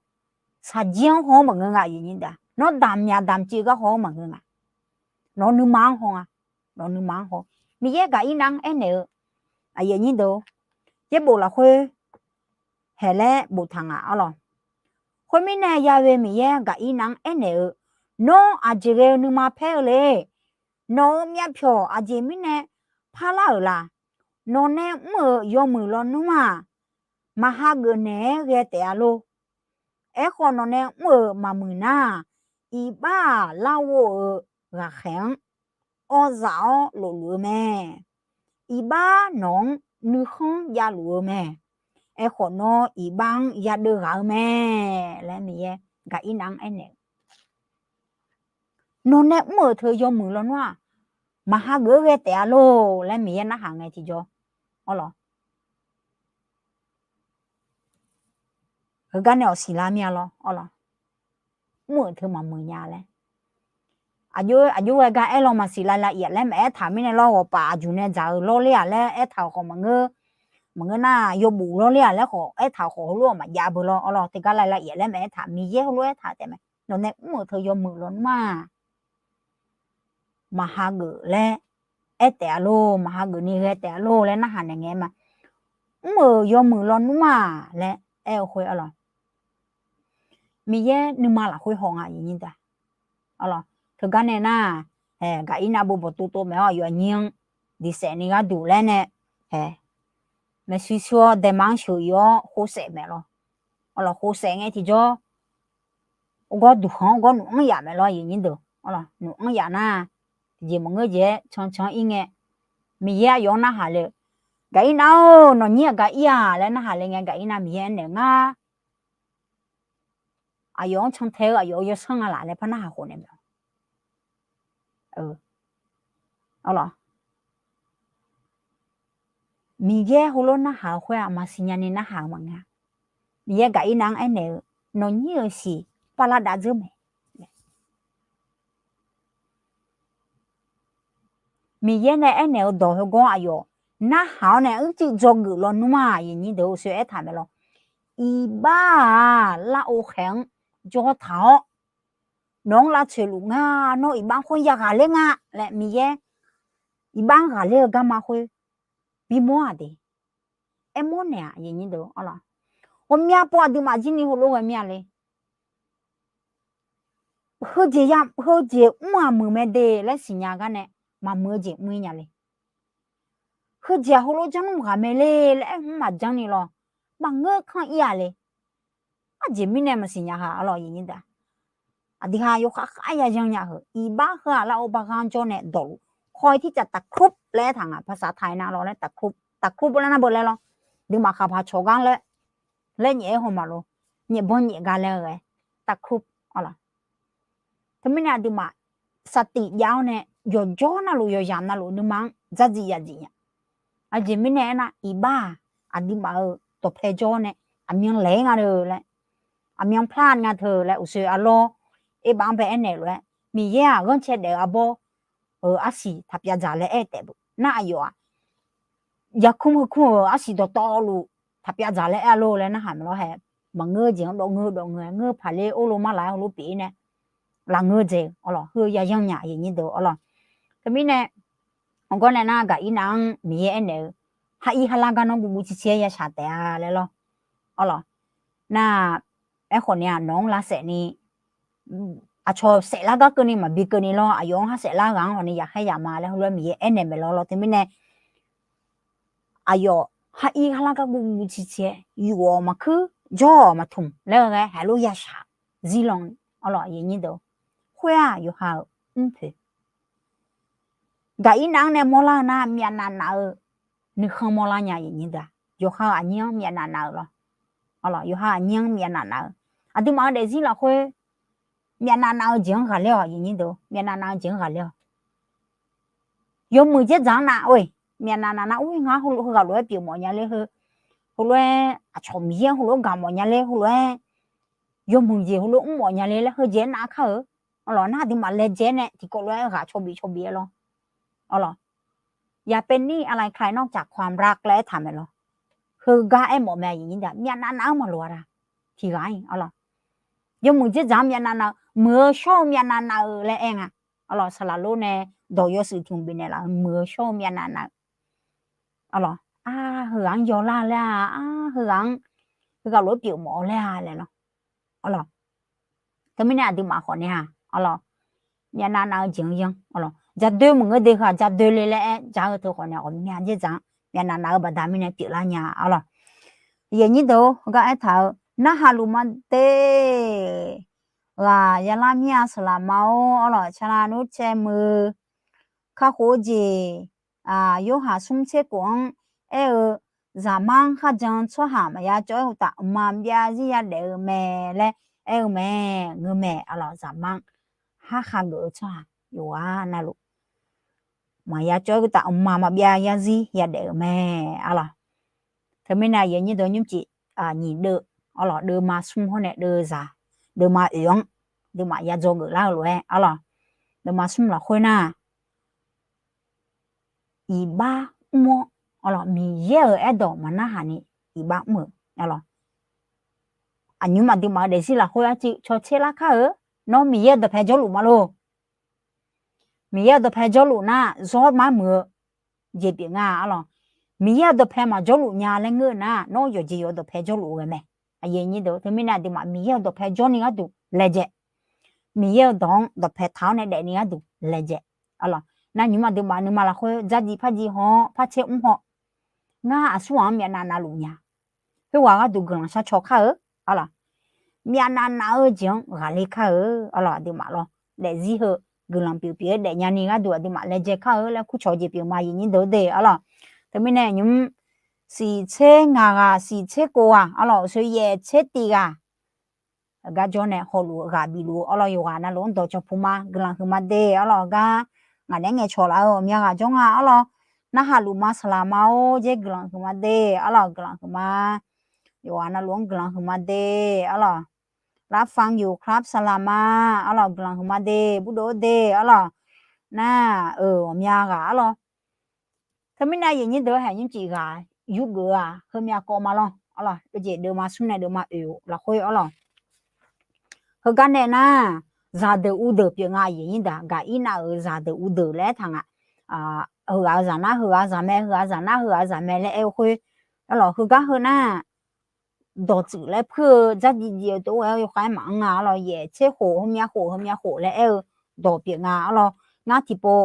shaqjir-anr haw-anr maqngeur nga, aqyuif nyir deuq-aq. Nawr damq myaq damq civ-eu gar haw-anr maqngeur nga. Nawq-eu nuima-anr haw nga. Nawq-eu nuima-anr haw. Miqyaer Gaqirnav-anr aernaeq-eu, aqyuif nyir deuq, yaerbof lafkhoer haeq laer boftaq nga. Arlawq, khoermirnae Ya'we Miqyaer Gaqirnav-anr aernaeq-eu, Nawr aqjeq ghae-eu nuima paer-eu le. Nawq-euq myavpyawq aqjeq mirnae parlar-euq la? Nawq nae mr-euq yawmuiq lawnmr-aq, maqhageuf naeq-aer ghae taef-a lor. Aerkhawf, nawq nae mr-euq maqmuiq nar-aq, iqbax-aq larghov-eu ghaqkhaeq-anr awzaf-awr lofluf-eu mae. Iqbax nawq-anr nuikhanr javluf-eu mae. Aerkhawf, nawr iqbax-anr yadeuv ghaq-eu mae laer Miqyaer Gaqirnav-anr aernaeq-eu, Nawq nae mr-euq teu yawmuiq lawnmr-aq, maqhageuf-aer ghae taef-a lor laer Miqyaer narhaq ngae tiqjawr. Arlawq, heugar nae awq siqlar mir-a lawr. Arlawq, mr-euq teu maqmuiq nya laer. Aqjox aqjox ghae gar aerlawr maqsiq laf laf iq-aq laer maqaer taq mirnae lawr, ghawqpaf aqjuq nae dzaq-eu lawrler-aq laer aertaq-euq khawf maqngeur. maqngeur nar yawbuf lawrler-aq laer khawf aertaq-euq khawf heulof-aq maqjav beu lawr. Awr lawr, teugar lav lav iaf laer maeq aertaq Miqyaer heulof aertaq taef mae. Nawq nae mr-euq teu yawmuiq lawnmr-aq, maqhageuf laer aer taef-a lor, maqhageuf ni ghae taef-a lor laer narhaq naeq ngae ma. Mr-euq yawmuiq lawnmr-aq laer aer-eu khoer, awr lawr, Miqyaer nuima lafkhoer haw nga, aqyuif aqnyir deuq. Awr lawr, teugar nae nar, gaqir nav beu bawqtov tov maeq-awr aqyawf aqnyir-anr diqsaef ni gharduq laer nae, maeqshi shir-awr daema-anr sheuq-ir-awr khovsaef maeq lawr. Awr lawr, khovsaef ngae tiqjawr, gawr duqkhanq-anr gawr nuq-anr yaf maeq lawr, aqyuif aqnyir deuq. Awr lawr, nuq-anr yaf nar, tiqjeq maqngeur jeq-aer cancan-anr ir ngae, Miqyaer aqyawf-anr narhaq le-eu, gaqir nav-or, nawqnyir-aq gaqir-aq laer narhaq le ngae, gaqir nav Miqyaer aernaeq-eu ngar, aqyawf-anr cantae-eu aqyawf-euq yawsanr nga laf laer par narhaq khawf naeq mae. Awr lawr, Miqyaer heulof narhaq-eu khoer-aq maqsiq nya ni narhaq-eu maqngeur-a. Miqyaer gaqir nav-anr aernaeq-eu, nawqnyir-euq siq parlar dav dzeur mae. Miqyaer nae aernaeq-eu dawq heugawr aqyawf narhaq-awr nae uicuiv dzawgeuf lawnmr-aq, aqyuif aqnyir deuq, uqshoe aertaq maeq lawr. Iqbax-aq lar-eu khaeq-anr jawr taq-awr, nawq-anr lavtsoeq luf nga, nawr iqbax khoer ya ghaqler nga laer Miqyaer iqbax-anr ghaqler-eu garma khoer bimawr-aq de. Aermawr naeq-aq, aqyuif aqnyir deuq, awr lawr, ghawqmya pov aqduimaf jir ni heulof ghae mir-a le. Heujeq ya, heujeq mr-aq muiq mae de laer siqnya gar nae maqmuiq-eu jeq mr-ir nya le. Heujeq-aq heulof janr nmr ghaq mae le laer aer hmq maqjanr ni lawr, maqngeur kanr ir-a le. Aqjeq mirnae maqsiq nya ha, awr lawr, aqyuif aqnyir deuq. Aqdui ha yawkhav khav ya yanr nya heu, iqbax heu-aq lar-eu bar ghanr jawr nae dawqluf, khaw-ir tircaf taqkrub laer aertaq nga, paqsaq taq-aer nar lawr laer taqkrub, taqkrub lar nar beu laer lawr. Duimaf khaqpaq cawq gar laer, laer nyaef-aer haw maqlof, nyaef banr nyaef gar laer-eu ghae, taqkrub, awr lawr. Teumirnae aqduimaf saqtiq jav-awr nae yawqjawr navluf yawqyamq navluf nuima-anr dzardziq yadzif nya. Aqjeq mirnae aernar, iqbax-aq aqduimaf-euq dawqpae jawr-awr nae aqmyan laeq-aer nga le laer, aqmyan plar nga teu laer uqshoe arlawr, erbav-anr bae aernaeq lof-aer, Miqyaer-aq ghanrcae daef-eu arbawr-euq arsiq taqpyav dzaq laer aer taef beu nar, aqyawf-aq yarkmr heukmr-euq arsiq dawqtawvluf taqpyav dzaq laer aer-a lor laer narhaq maeq lawr. Hae, maqngeur-eu jeq-anr dawv ngeur-eu dawv ngeur-a, ngeur paq ler or lo mar laf-aer heulof pyeuf-ir nae laf ngeur-eu jeq, awr lawr, heu ya yanr nya, aqyuif aqnyir deuq, awr lawr. Teumirnae, awqgawr nae nar gaqir nav-anr Miqyaer aernaeq-eu, har ir har lar gar nawr guvguv cir cir-aer ya shaq taef-a laer lawr, awr lawr. Nar, aerkhawf ni-aq nawq-anr lavsaef ni, aqcawq saeflar gar keuvni maqbi keuvni lawr, aqyawf-anr har saeflar ghaq-anr hawq ni yaqkhaer yaq ma laer heulof-aer Miqyaer aernaeq maeq lawr lawr. Teumirnae aqyawf har ir har lar gar guvguv cir cir-aer yuf-awq maqkuir, jawr-awq maqtmq laer-eu ghae haiq lof ya shaq zir lan, awr lawr, aqyuif aqnyir deuq. Khoer-aq yawqha-euq mrpoeq gaqir nav-anr nae mawrlar-eu nar myavnav nav-eu nuikhanr mawrlar nya, aqyuif aqnyir deuq-aq. Yawqha-euq aqnyir-anr myavnav nav-eu lawr, awr lawr, yawqha aqnyir-anr myavnav nav-eu, aqduimaf-euq daefzir lafkhoer myavnav nav-eu jeq-anr ghaqler-awq, aqyuif aqnyir deuq, myavnav nav-eu jeq-anr ghaqler-awq. Yawmuiq dzerdzaq-anr nav-or, myavnav nav nar, or, ngar heughaq lof-aer pyeufmawf nya ler heu, heulof-aer aqcawq Miqyaer heulof-aer gaq mawf nya ler heulof-aer, yawmuiq jeq heulof mr mawf nya ler laer heujeq-aer nav kar-eu, awr lawr, nar aqduimaf laejae-aer nae tiqkawv lof-aer ghaq caw bif caw bif-aer lawr, awr lawr. อย่าเป็นหนี้อะไรใครนอกจากความรัก laer aertaq maeq lawr. Heugar aermawf mae, aqyuif aqnyir deuq, myavnav nav-anr maqloq-a da. Tiqghaq-ir, awr lawr, yawmuiq dzerdzaq-anr myavnav nav-eu, muiq-eu shawr-eu myavnav nav-eu laer aer nga, awr lawr. Saqlaq lor nae dawq yawshuif tmq bifnaeq laf-eu, muiq-eu shawr-eu myavnav nav-eu, awr lawr, ar, heughaq-anr yawlar laer-a, ar, heughaq-anr, heughaq lof-aer pyeufmawf-awr laer-a laer lawr, awr lawr. Teumirnae aqduimaf khawf nae-aq, awr lawr, myavnav nav-eu jeq-anr yanr, awr lawr, jadoer maqngeur de heu-aq jadoer le laer aer ja-eu teu khawf nae ghawqmya dzerdzaq-anr myavnav nav-eu baqda mirnae pyeuflar nya, awr lawr. Aqyuif aqnyir deuq-or, heugar aertaq-eu narhaq luf ma de. Ghaq yalar mir-a saqlaq ma-or, awr lawr, cala nmr cae muiq-eu kakhof-eu jeq, yorhaq smr tser khof-anr aer-eu, zaqmar-anr kharjan-eu tsawrhaq maqya cawv-aer uqtaf, mqmaq maqbyav zarzir yadaef-eu mae laer aer-eu mae. Ngeur mae, awr lawr, zaqmar-anr har khageuf-eu tsawrhaq yawqghaq navluf maqya cawv-aer uqtaf, mqmaq maqbyav zarzir yadaef-euq mae, awr lawr. Teumirnae aqyuif aqnyir deuq nymrcif nyiq deuv, awr lawr, deuvma smr hawr nae deuvzaq, deuvma oeq-anr, deuvma ya dzawgeuf lar-eu lof-aer, awr lawr, deuvma smr lafkhoer nar, iqbax mr-awr Arlawq, Miqyaer-euq aerdawq maqnarhaq ni iqbax mr-euq. Arlawq, aqnymr aqduimaf-euq daefzir lafkhoer arcuiv cawtser lar kar-eu. Nawr Miqyaer-euq dawqpae jawrluf ma lor. Miqyaer-euq dawqpae jawrluf nar zawr mar muiq-eu jeq pyeuf nga. Arlawq, Miqyaer-euq dawqpae maqjawrluf nya laer ngeur-eu nar, nawr yawqjeq yawq-eu dawqpae jawrluf-eu ghae mae. Aqyuif aqnyir deuq, teumirnae aqduimaf Miqyaer-euq dawqpae jawrni gharduq laejae. Miqyaer-euq dawq-anr dawqpae taq-awr nae daefni gharduq laejae. Arlawq, nar nymr aqduimaf nuima lafkhoer dzardziv pardziv haw-awr par tser mr haw. Ngar aqsur ghaq-anr myavnav navluf nya. Khoerghaq gharduq guiqlanq shar caw kar-eu. Arlawq, myavnav nav-eu jeq-anr ghaqler kar-eu. Arlawq, aqduimaf lawr, daefzir heu guiqlanq pyeuf pyeuf-aer daefnya ni gharduq aqduimaf laejae kar-eu laer kurcawq jeq pyeuf ma, aqyuif aqnyir deuq-eu de. Arlawq, teumirnae nymr siq tser ngaq ghaq, siq tser kov ghaq, arlawq, sheuqyaef tser tiv ghaq, gar jawr nae hawluf-eu ghaq bifluf-eu, arlawq, yawqghaq navluf-anr dawqcawq puq ma, guiqlanq huiqma de. Arlawq, gar ngaq naeq-aer ngaeqcawq laf-eu ghawqmya ghaq jawr nga. Arlawq, narhaq luf ma saqlaq ma-or, jaer guiqlanq huiqma de. Arlawq, guiqlanq huiqma. Yawqghaq navluf-anr guiqlanq huiqma de. Arlawq, lafang yuq club saqlaq ma. Arlawq, guiqlanq huiqma de, burdov-eu de. Arlawq, nar-euq ghawqmya ghaq. Arlawq, teumirnae aqyuif aqnyir deuq-eu haeq nymrcif ghaq yurgeuf-eu-aq heumyav kawv ma lawr. Arlawq, dovjeq deuvma smr nae deuvma oeq-eu lafkhoer. Arlawq, heugar nae nar, zaqdeuq uvdeuq pyeuf nga. Aqyuif aqnyir deuq, gaq-ir nav-euq zaqdeuq uvdeuq laer aertaq nga. Heughaq-eu zaq nar heughaq-eu zaq mae, heughaq-eu zaq nar heughaq-eu zaq mae laer aer-eu khoer. Arlawq, heugar heu nar, dawqtsuif laer puir-eu dzardziv dziv-eu tov-aer yawkhav-aer maqanr nga. Arlawq, yaef tser khof heumyav khof heumyav khof laer aer-eu dawq pyeuf nga. Arlawq, ngar tiqpov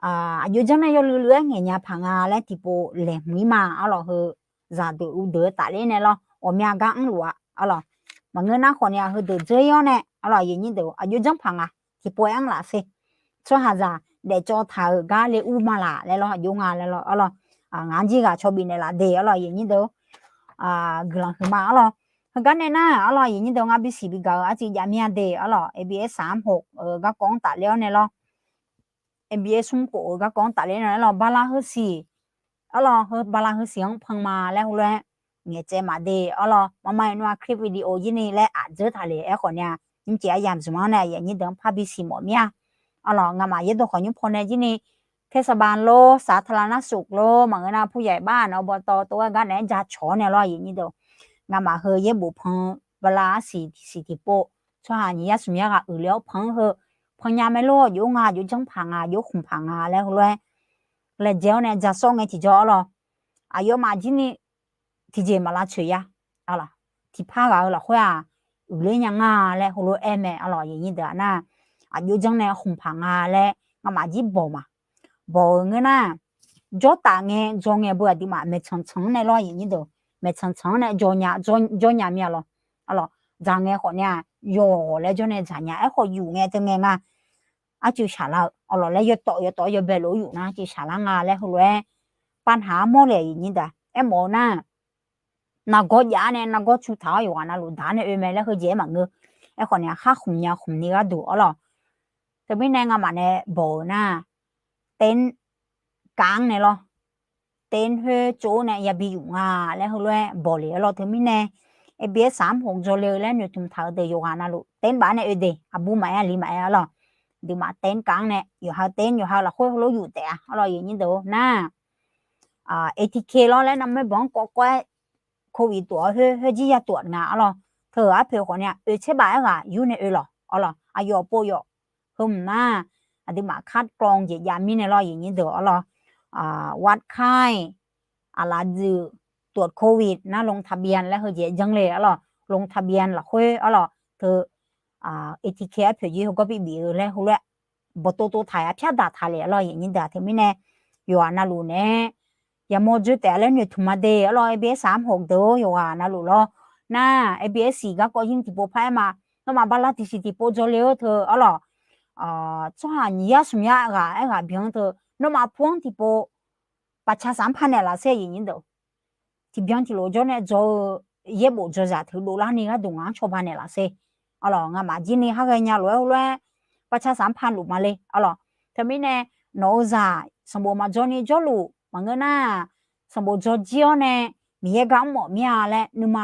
aqjox janr nae yawluiv luiv-aer ngaeqnya paq nga laer tiqpov laeqhmq-ir ma. Arlawq, heu zaqdeuq uvdeuq-eu tafler nae lawr, ghawqmya gar anrluf-a. Arlawq, maqngeur nar khawf ni-aq heudeuq dzeur-ir-awr nae, arlawq, aqyuif aqnyir deuq, aqjox janr paq nga. Tiqpov-aer anr laf sher. Tsawrhaqzaq daefcawv taq-euq gar le ur ma laf laer lawr, aqjox nga laer lawr. Arlawq, ngaq-anr jir ghaq caw bifnaeq laf de. Arlawq, aqyuif aqnyir deuq, guiqlanq huiqma. Arlawq, heugar nae nar, arlawq, aqyuif aqnyir deuq, ngar bisiq bi gaq-eu arcuiv jav mir-a de. Arlawq, ABS saq-anr hoq garkawv-anr tafler-awr nae lawr, ABS smr khof-eu garkawv-anr tafler nae lawr, bala heusiq, arlawq, heu bala heusiq-anr pan ma laer heulof-aer ngaeqtsaev maq de. Arlawq, maqma-iq nmr-a clip video jir ni laer aqdzeur taqle aerkhawf ni-aq, nymrcif aryamq zmq-anr nae aqyuif aqnyir deuq-anr par bisiq mawf mir-a. Arlawq, ngamaf yaerdawq khawf nymr paw nae jir ni เทศบาล lor, สาธารณสุข lor, maqngeur nar ผู้ใหญ่บ้าน อบต tov-aer gar naeq-aer jacawq-awr nae lawr, aqyuif aqnyir deuq, ngamaf heu yaerbof pan-eu bala arsiq tiqsiq tiqpov, tsawrhaq nyiq yar smq yar ghaq uiqle-awr pan-anr heu, pannya mae lor, aqjox nga, aqjox janr paq nga, aqjox khmq paq nga laer heulof-aer laejae-awr nae jasawr ngae tiqjawr. Arlawq, aqyawfmaf jir ni tiqjeq maq lavtsoeq ya. Arlawq, tiqpar ghaq-eu lafkhoer-aq, uiqler nya nga laer heulof-aer mae. Arlawq, aqyuif aqnyir deuq-aq nar, aqjox janr nae khmq paq nga laer ngamaf jir bawq ma. Bawq-euq ngeur nar, jawrtaf ngae dzaw ngae beu aqduimaf maeqtsanq tsanq-anr nae lawr, aqyuif aqnyir deuq, maeqtsanq tsanq-anr nae dzaw nya, dzaw, dzaw nya mir-a lawr. Arlawq, dzaq ngae khawf ni-aq, yawq laer jawr nae dzaq nya. Aerkhawf yuf ngae teu ngae nga, arcuiv shaqlar-eu, arlawq laer yawtawf yawtawf-aer yawbae lof-aer yuf nar arcuiv shaqlar nga laer heulof-aer, ปัญหา armawr le, aqyuif aqnyir deuq, aermawf-eu nar, nargawr jav-awr nae nargawr cu taq-awr yawqghaq navluf daq-awr nae oe mae laer heujeq-aer maqngeur. Aerkhawf ni-aq, khar khmq nya khmq ni gharduq. Arlawq, teumirnae ngamaf nae bawq-euq nar, เต็นท์ kaf-anr nae lawr, tent khoer tsov-awr nae yabi yuf nga laer heulof-aer bawq le. Arlawq, teumirnae ABS saq-anr hoq dzaw le-eu laer noeqtmq taq-eu deuq yawqghaq navluf เต็นท์ baf-awr nae oe de, aqbur maqaer aqli maqaer. Arlawq, aqduimaf เต็นท์ kaf-anr nae yawqha เต็นท์ yawqha lafkhoer heulof yuf taef-a. Arlawq, aqyuif aqnyir deuq nar, ATK lawr laer navmaqtser bawq-anr kawv kawv-aer โควิด taf-awr khoer khoer jir ya taf nar. Arlawq, teu-euq arpoeq khawf ni-aq, oe tser baf-aer ghaq yur nae oe lawq. Arlawq, aqyawf pov yawf, heumq nar, aqduimaf คัดกรอง jeq jav mirnae lawr, aqyuif aqnyir deuq. Arlawq, วัดไข้ aqlaf dzuif ตรวจโควิด nar ลงทะเบียน laer heujeq janr le. Arlawq, ลงทะเบียน lafkhoer arlawq teu ATK arpoeq jir heugawr bif bif-eu laer heulof-aer bawqtov tov taq-a, pyar daq taq le. Arlawq, aqyuif aqnyir deuq, teumirnae yawqghaq navluf naeq-aer yamawr dzoer taef-a laer noeqtmq ma de. Arlawq, ABS saq-anr hoq deuq-or, yawqghaq navluf lawr nar, ABS siq garkawv yir tiqpov par-aer ma. Nawmaf bala tiqsiq tiqpov dzaw le-eu teu. Arlawq, tsawrhaq nyiq yar smq yar ghaq aerghaq byan-anr teu, nawmaf pu-anr tiqpov ประชาสัมพันธ์ naeqlaf sher, aqyuif aqnyir deuq. Tiqbyan tiqlof jawr nae dzaw-eu yaerbof dzaw zaq teu dovlar ni gharduq ngaq-anr cawba naeqlaf sher. Arlawq, ngamaf jir ni har ghaenya lof-aer heulof-aer ประชาสัมพันธ์ luf ma le. Arlawq, teumirnae nawq-eu zaq sanqbof maqdzaw ni jawrluf maqngeur nar, sanqbof dzaw jir-awr nae Miqyaer gar mr mawf mir-a laer nuima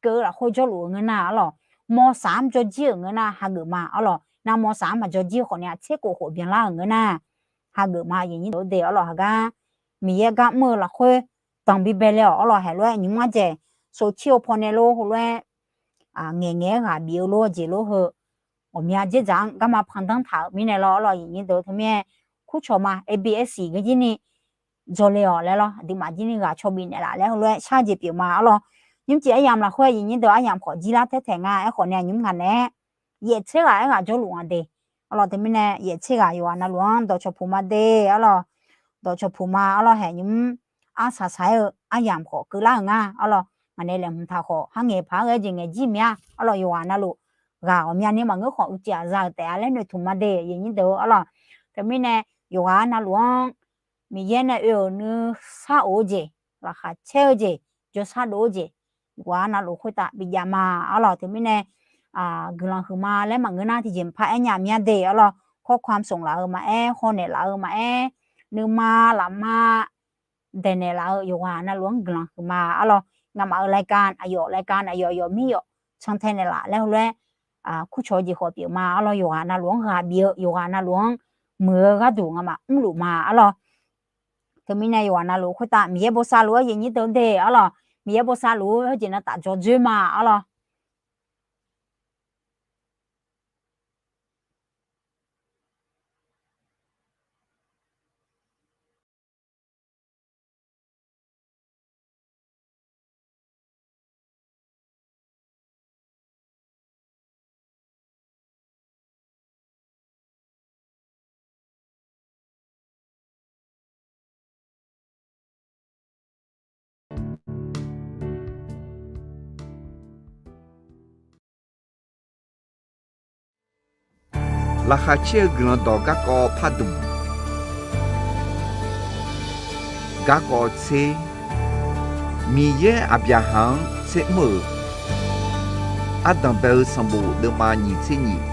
keuv-eu lafkhoer jawrluf-eu ngeur nar. Arlawq, mawr saq-anr dzaw jir-euq ngeur nar hageuf ma. Arlawq, nar mawr saq-anr maqdzaw jir khawf ni-aq, tser khof khof byanlar-euq ngeur nar hageuf ma, aqyuif aqnyir deuq. Arlawq, haqgar Miqyaer gar mr-eu lafkhoer danqbi bae le-awq arlawq. Haeq lof-aer nymr-mr-ar dzaeq, sovcir-eu pawnae lor heulof-aer ngaeqngaeq-aer ghaq bif-eu lor jeq lor heu, ghawqmya dzerdzaq-anr garma pandanr taq-euq mirnae lawr arlawq. Aqyuif aqnyir deuq-eu teumirnae kurcawq ma, A B S-iq geur jir ni dzawle-awq laer lawr, aqduimaf jir ni ghaq caw bifnaeq laf laer heulof-aer shar jeq pyeuf ma arlawq. Nymrcif aryamq lafkhoer aqyuif aqnyir deuq aryamq khawf jir lar taer taeq nga. Aerkhawf nae aqnymr ngaq naeq-aer yaeq tser ghaq-aer ghaq jawrluf nga de arlawq. Teumirnae yaeq tser ghaq yawqghaq navluf-anr dawqcawq puq ma de arlawq. Dawqcawq puq ma arlawq. Haeq nymr arsaq saq-aer-eu aryamq khawf keuvlar-euq nga arlawq. Ngaq nae laeqhmq taq khawf har ngaeq paq-aer ghae jeq ngaeq jir mya arlawq. Yawqghaq navluf ghaq ghawqmyani maqngeur khawf uicuiv aqza-euq taef-a laer noeqtmq ma de aqyuif aqnyir deuq-eu arlawq. Teumirnae yawqghaq navluf-anr Miqyaer nae oe-euq nuisar of-eu jeq, laqkhaq caer-eu jeq, jawrshar dov-eu jeq, yawqghaq navluf khoertav bijav ma arlawq. Teumirnae guiqlanq huiqma laer maqngeur nar tiqjeq maqpar aernya mya de arlawq. Khawrkawm smq laf-eu maqaer, hawnaeq laf-eu maqaer, nuima lafma daeqnaeq laf-eu yawqghaq navluf-anr guiqlanq huiqma arlawq. Ngamaf-euq รายการ aqyawf รายการ aqyawf yawf mir yawf cantae naeqlaf laer heulof-aer kurcawq-eu jeq khawf pyeuf ma arlawq. Yawqghaq navluf-anr ghaq bif-eu, yawqghaq navluf-anr muiq-eu gharduq ngamaf mrluf ma arlawq. Teumirnae yawqghaq navluf khoertav Miqyaer bosav luf-aer aqyuif aqnyir deuq de arlawq. Miqyaer bosav luf-eu heujeq navtaf jawr dzoer ma arlawq. Laqkhaq caer-eu guiqlanq dawq garkawv pardmq. Garkawv tser, Miqyaer Aqbyaqhaq-anr tser mr-euq. Ardanq bae-eu sanqbof deuvma nyiq tser nyiq.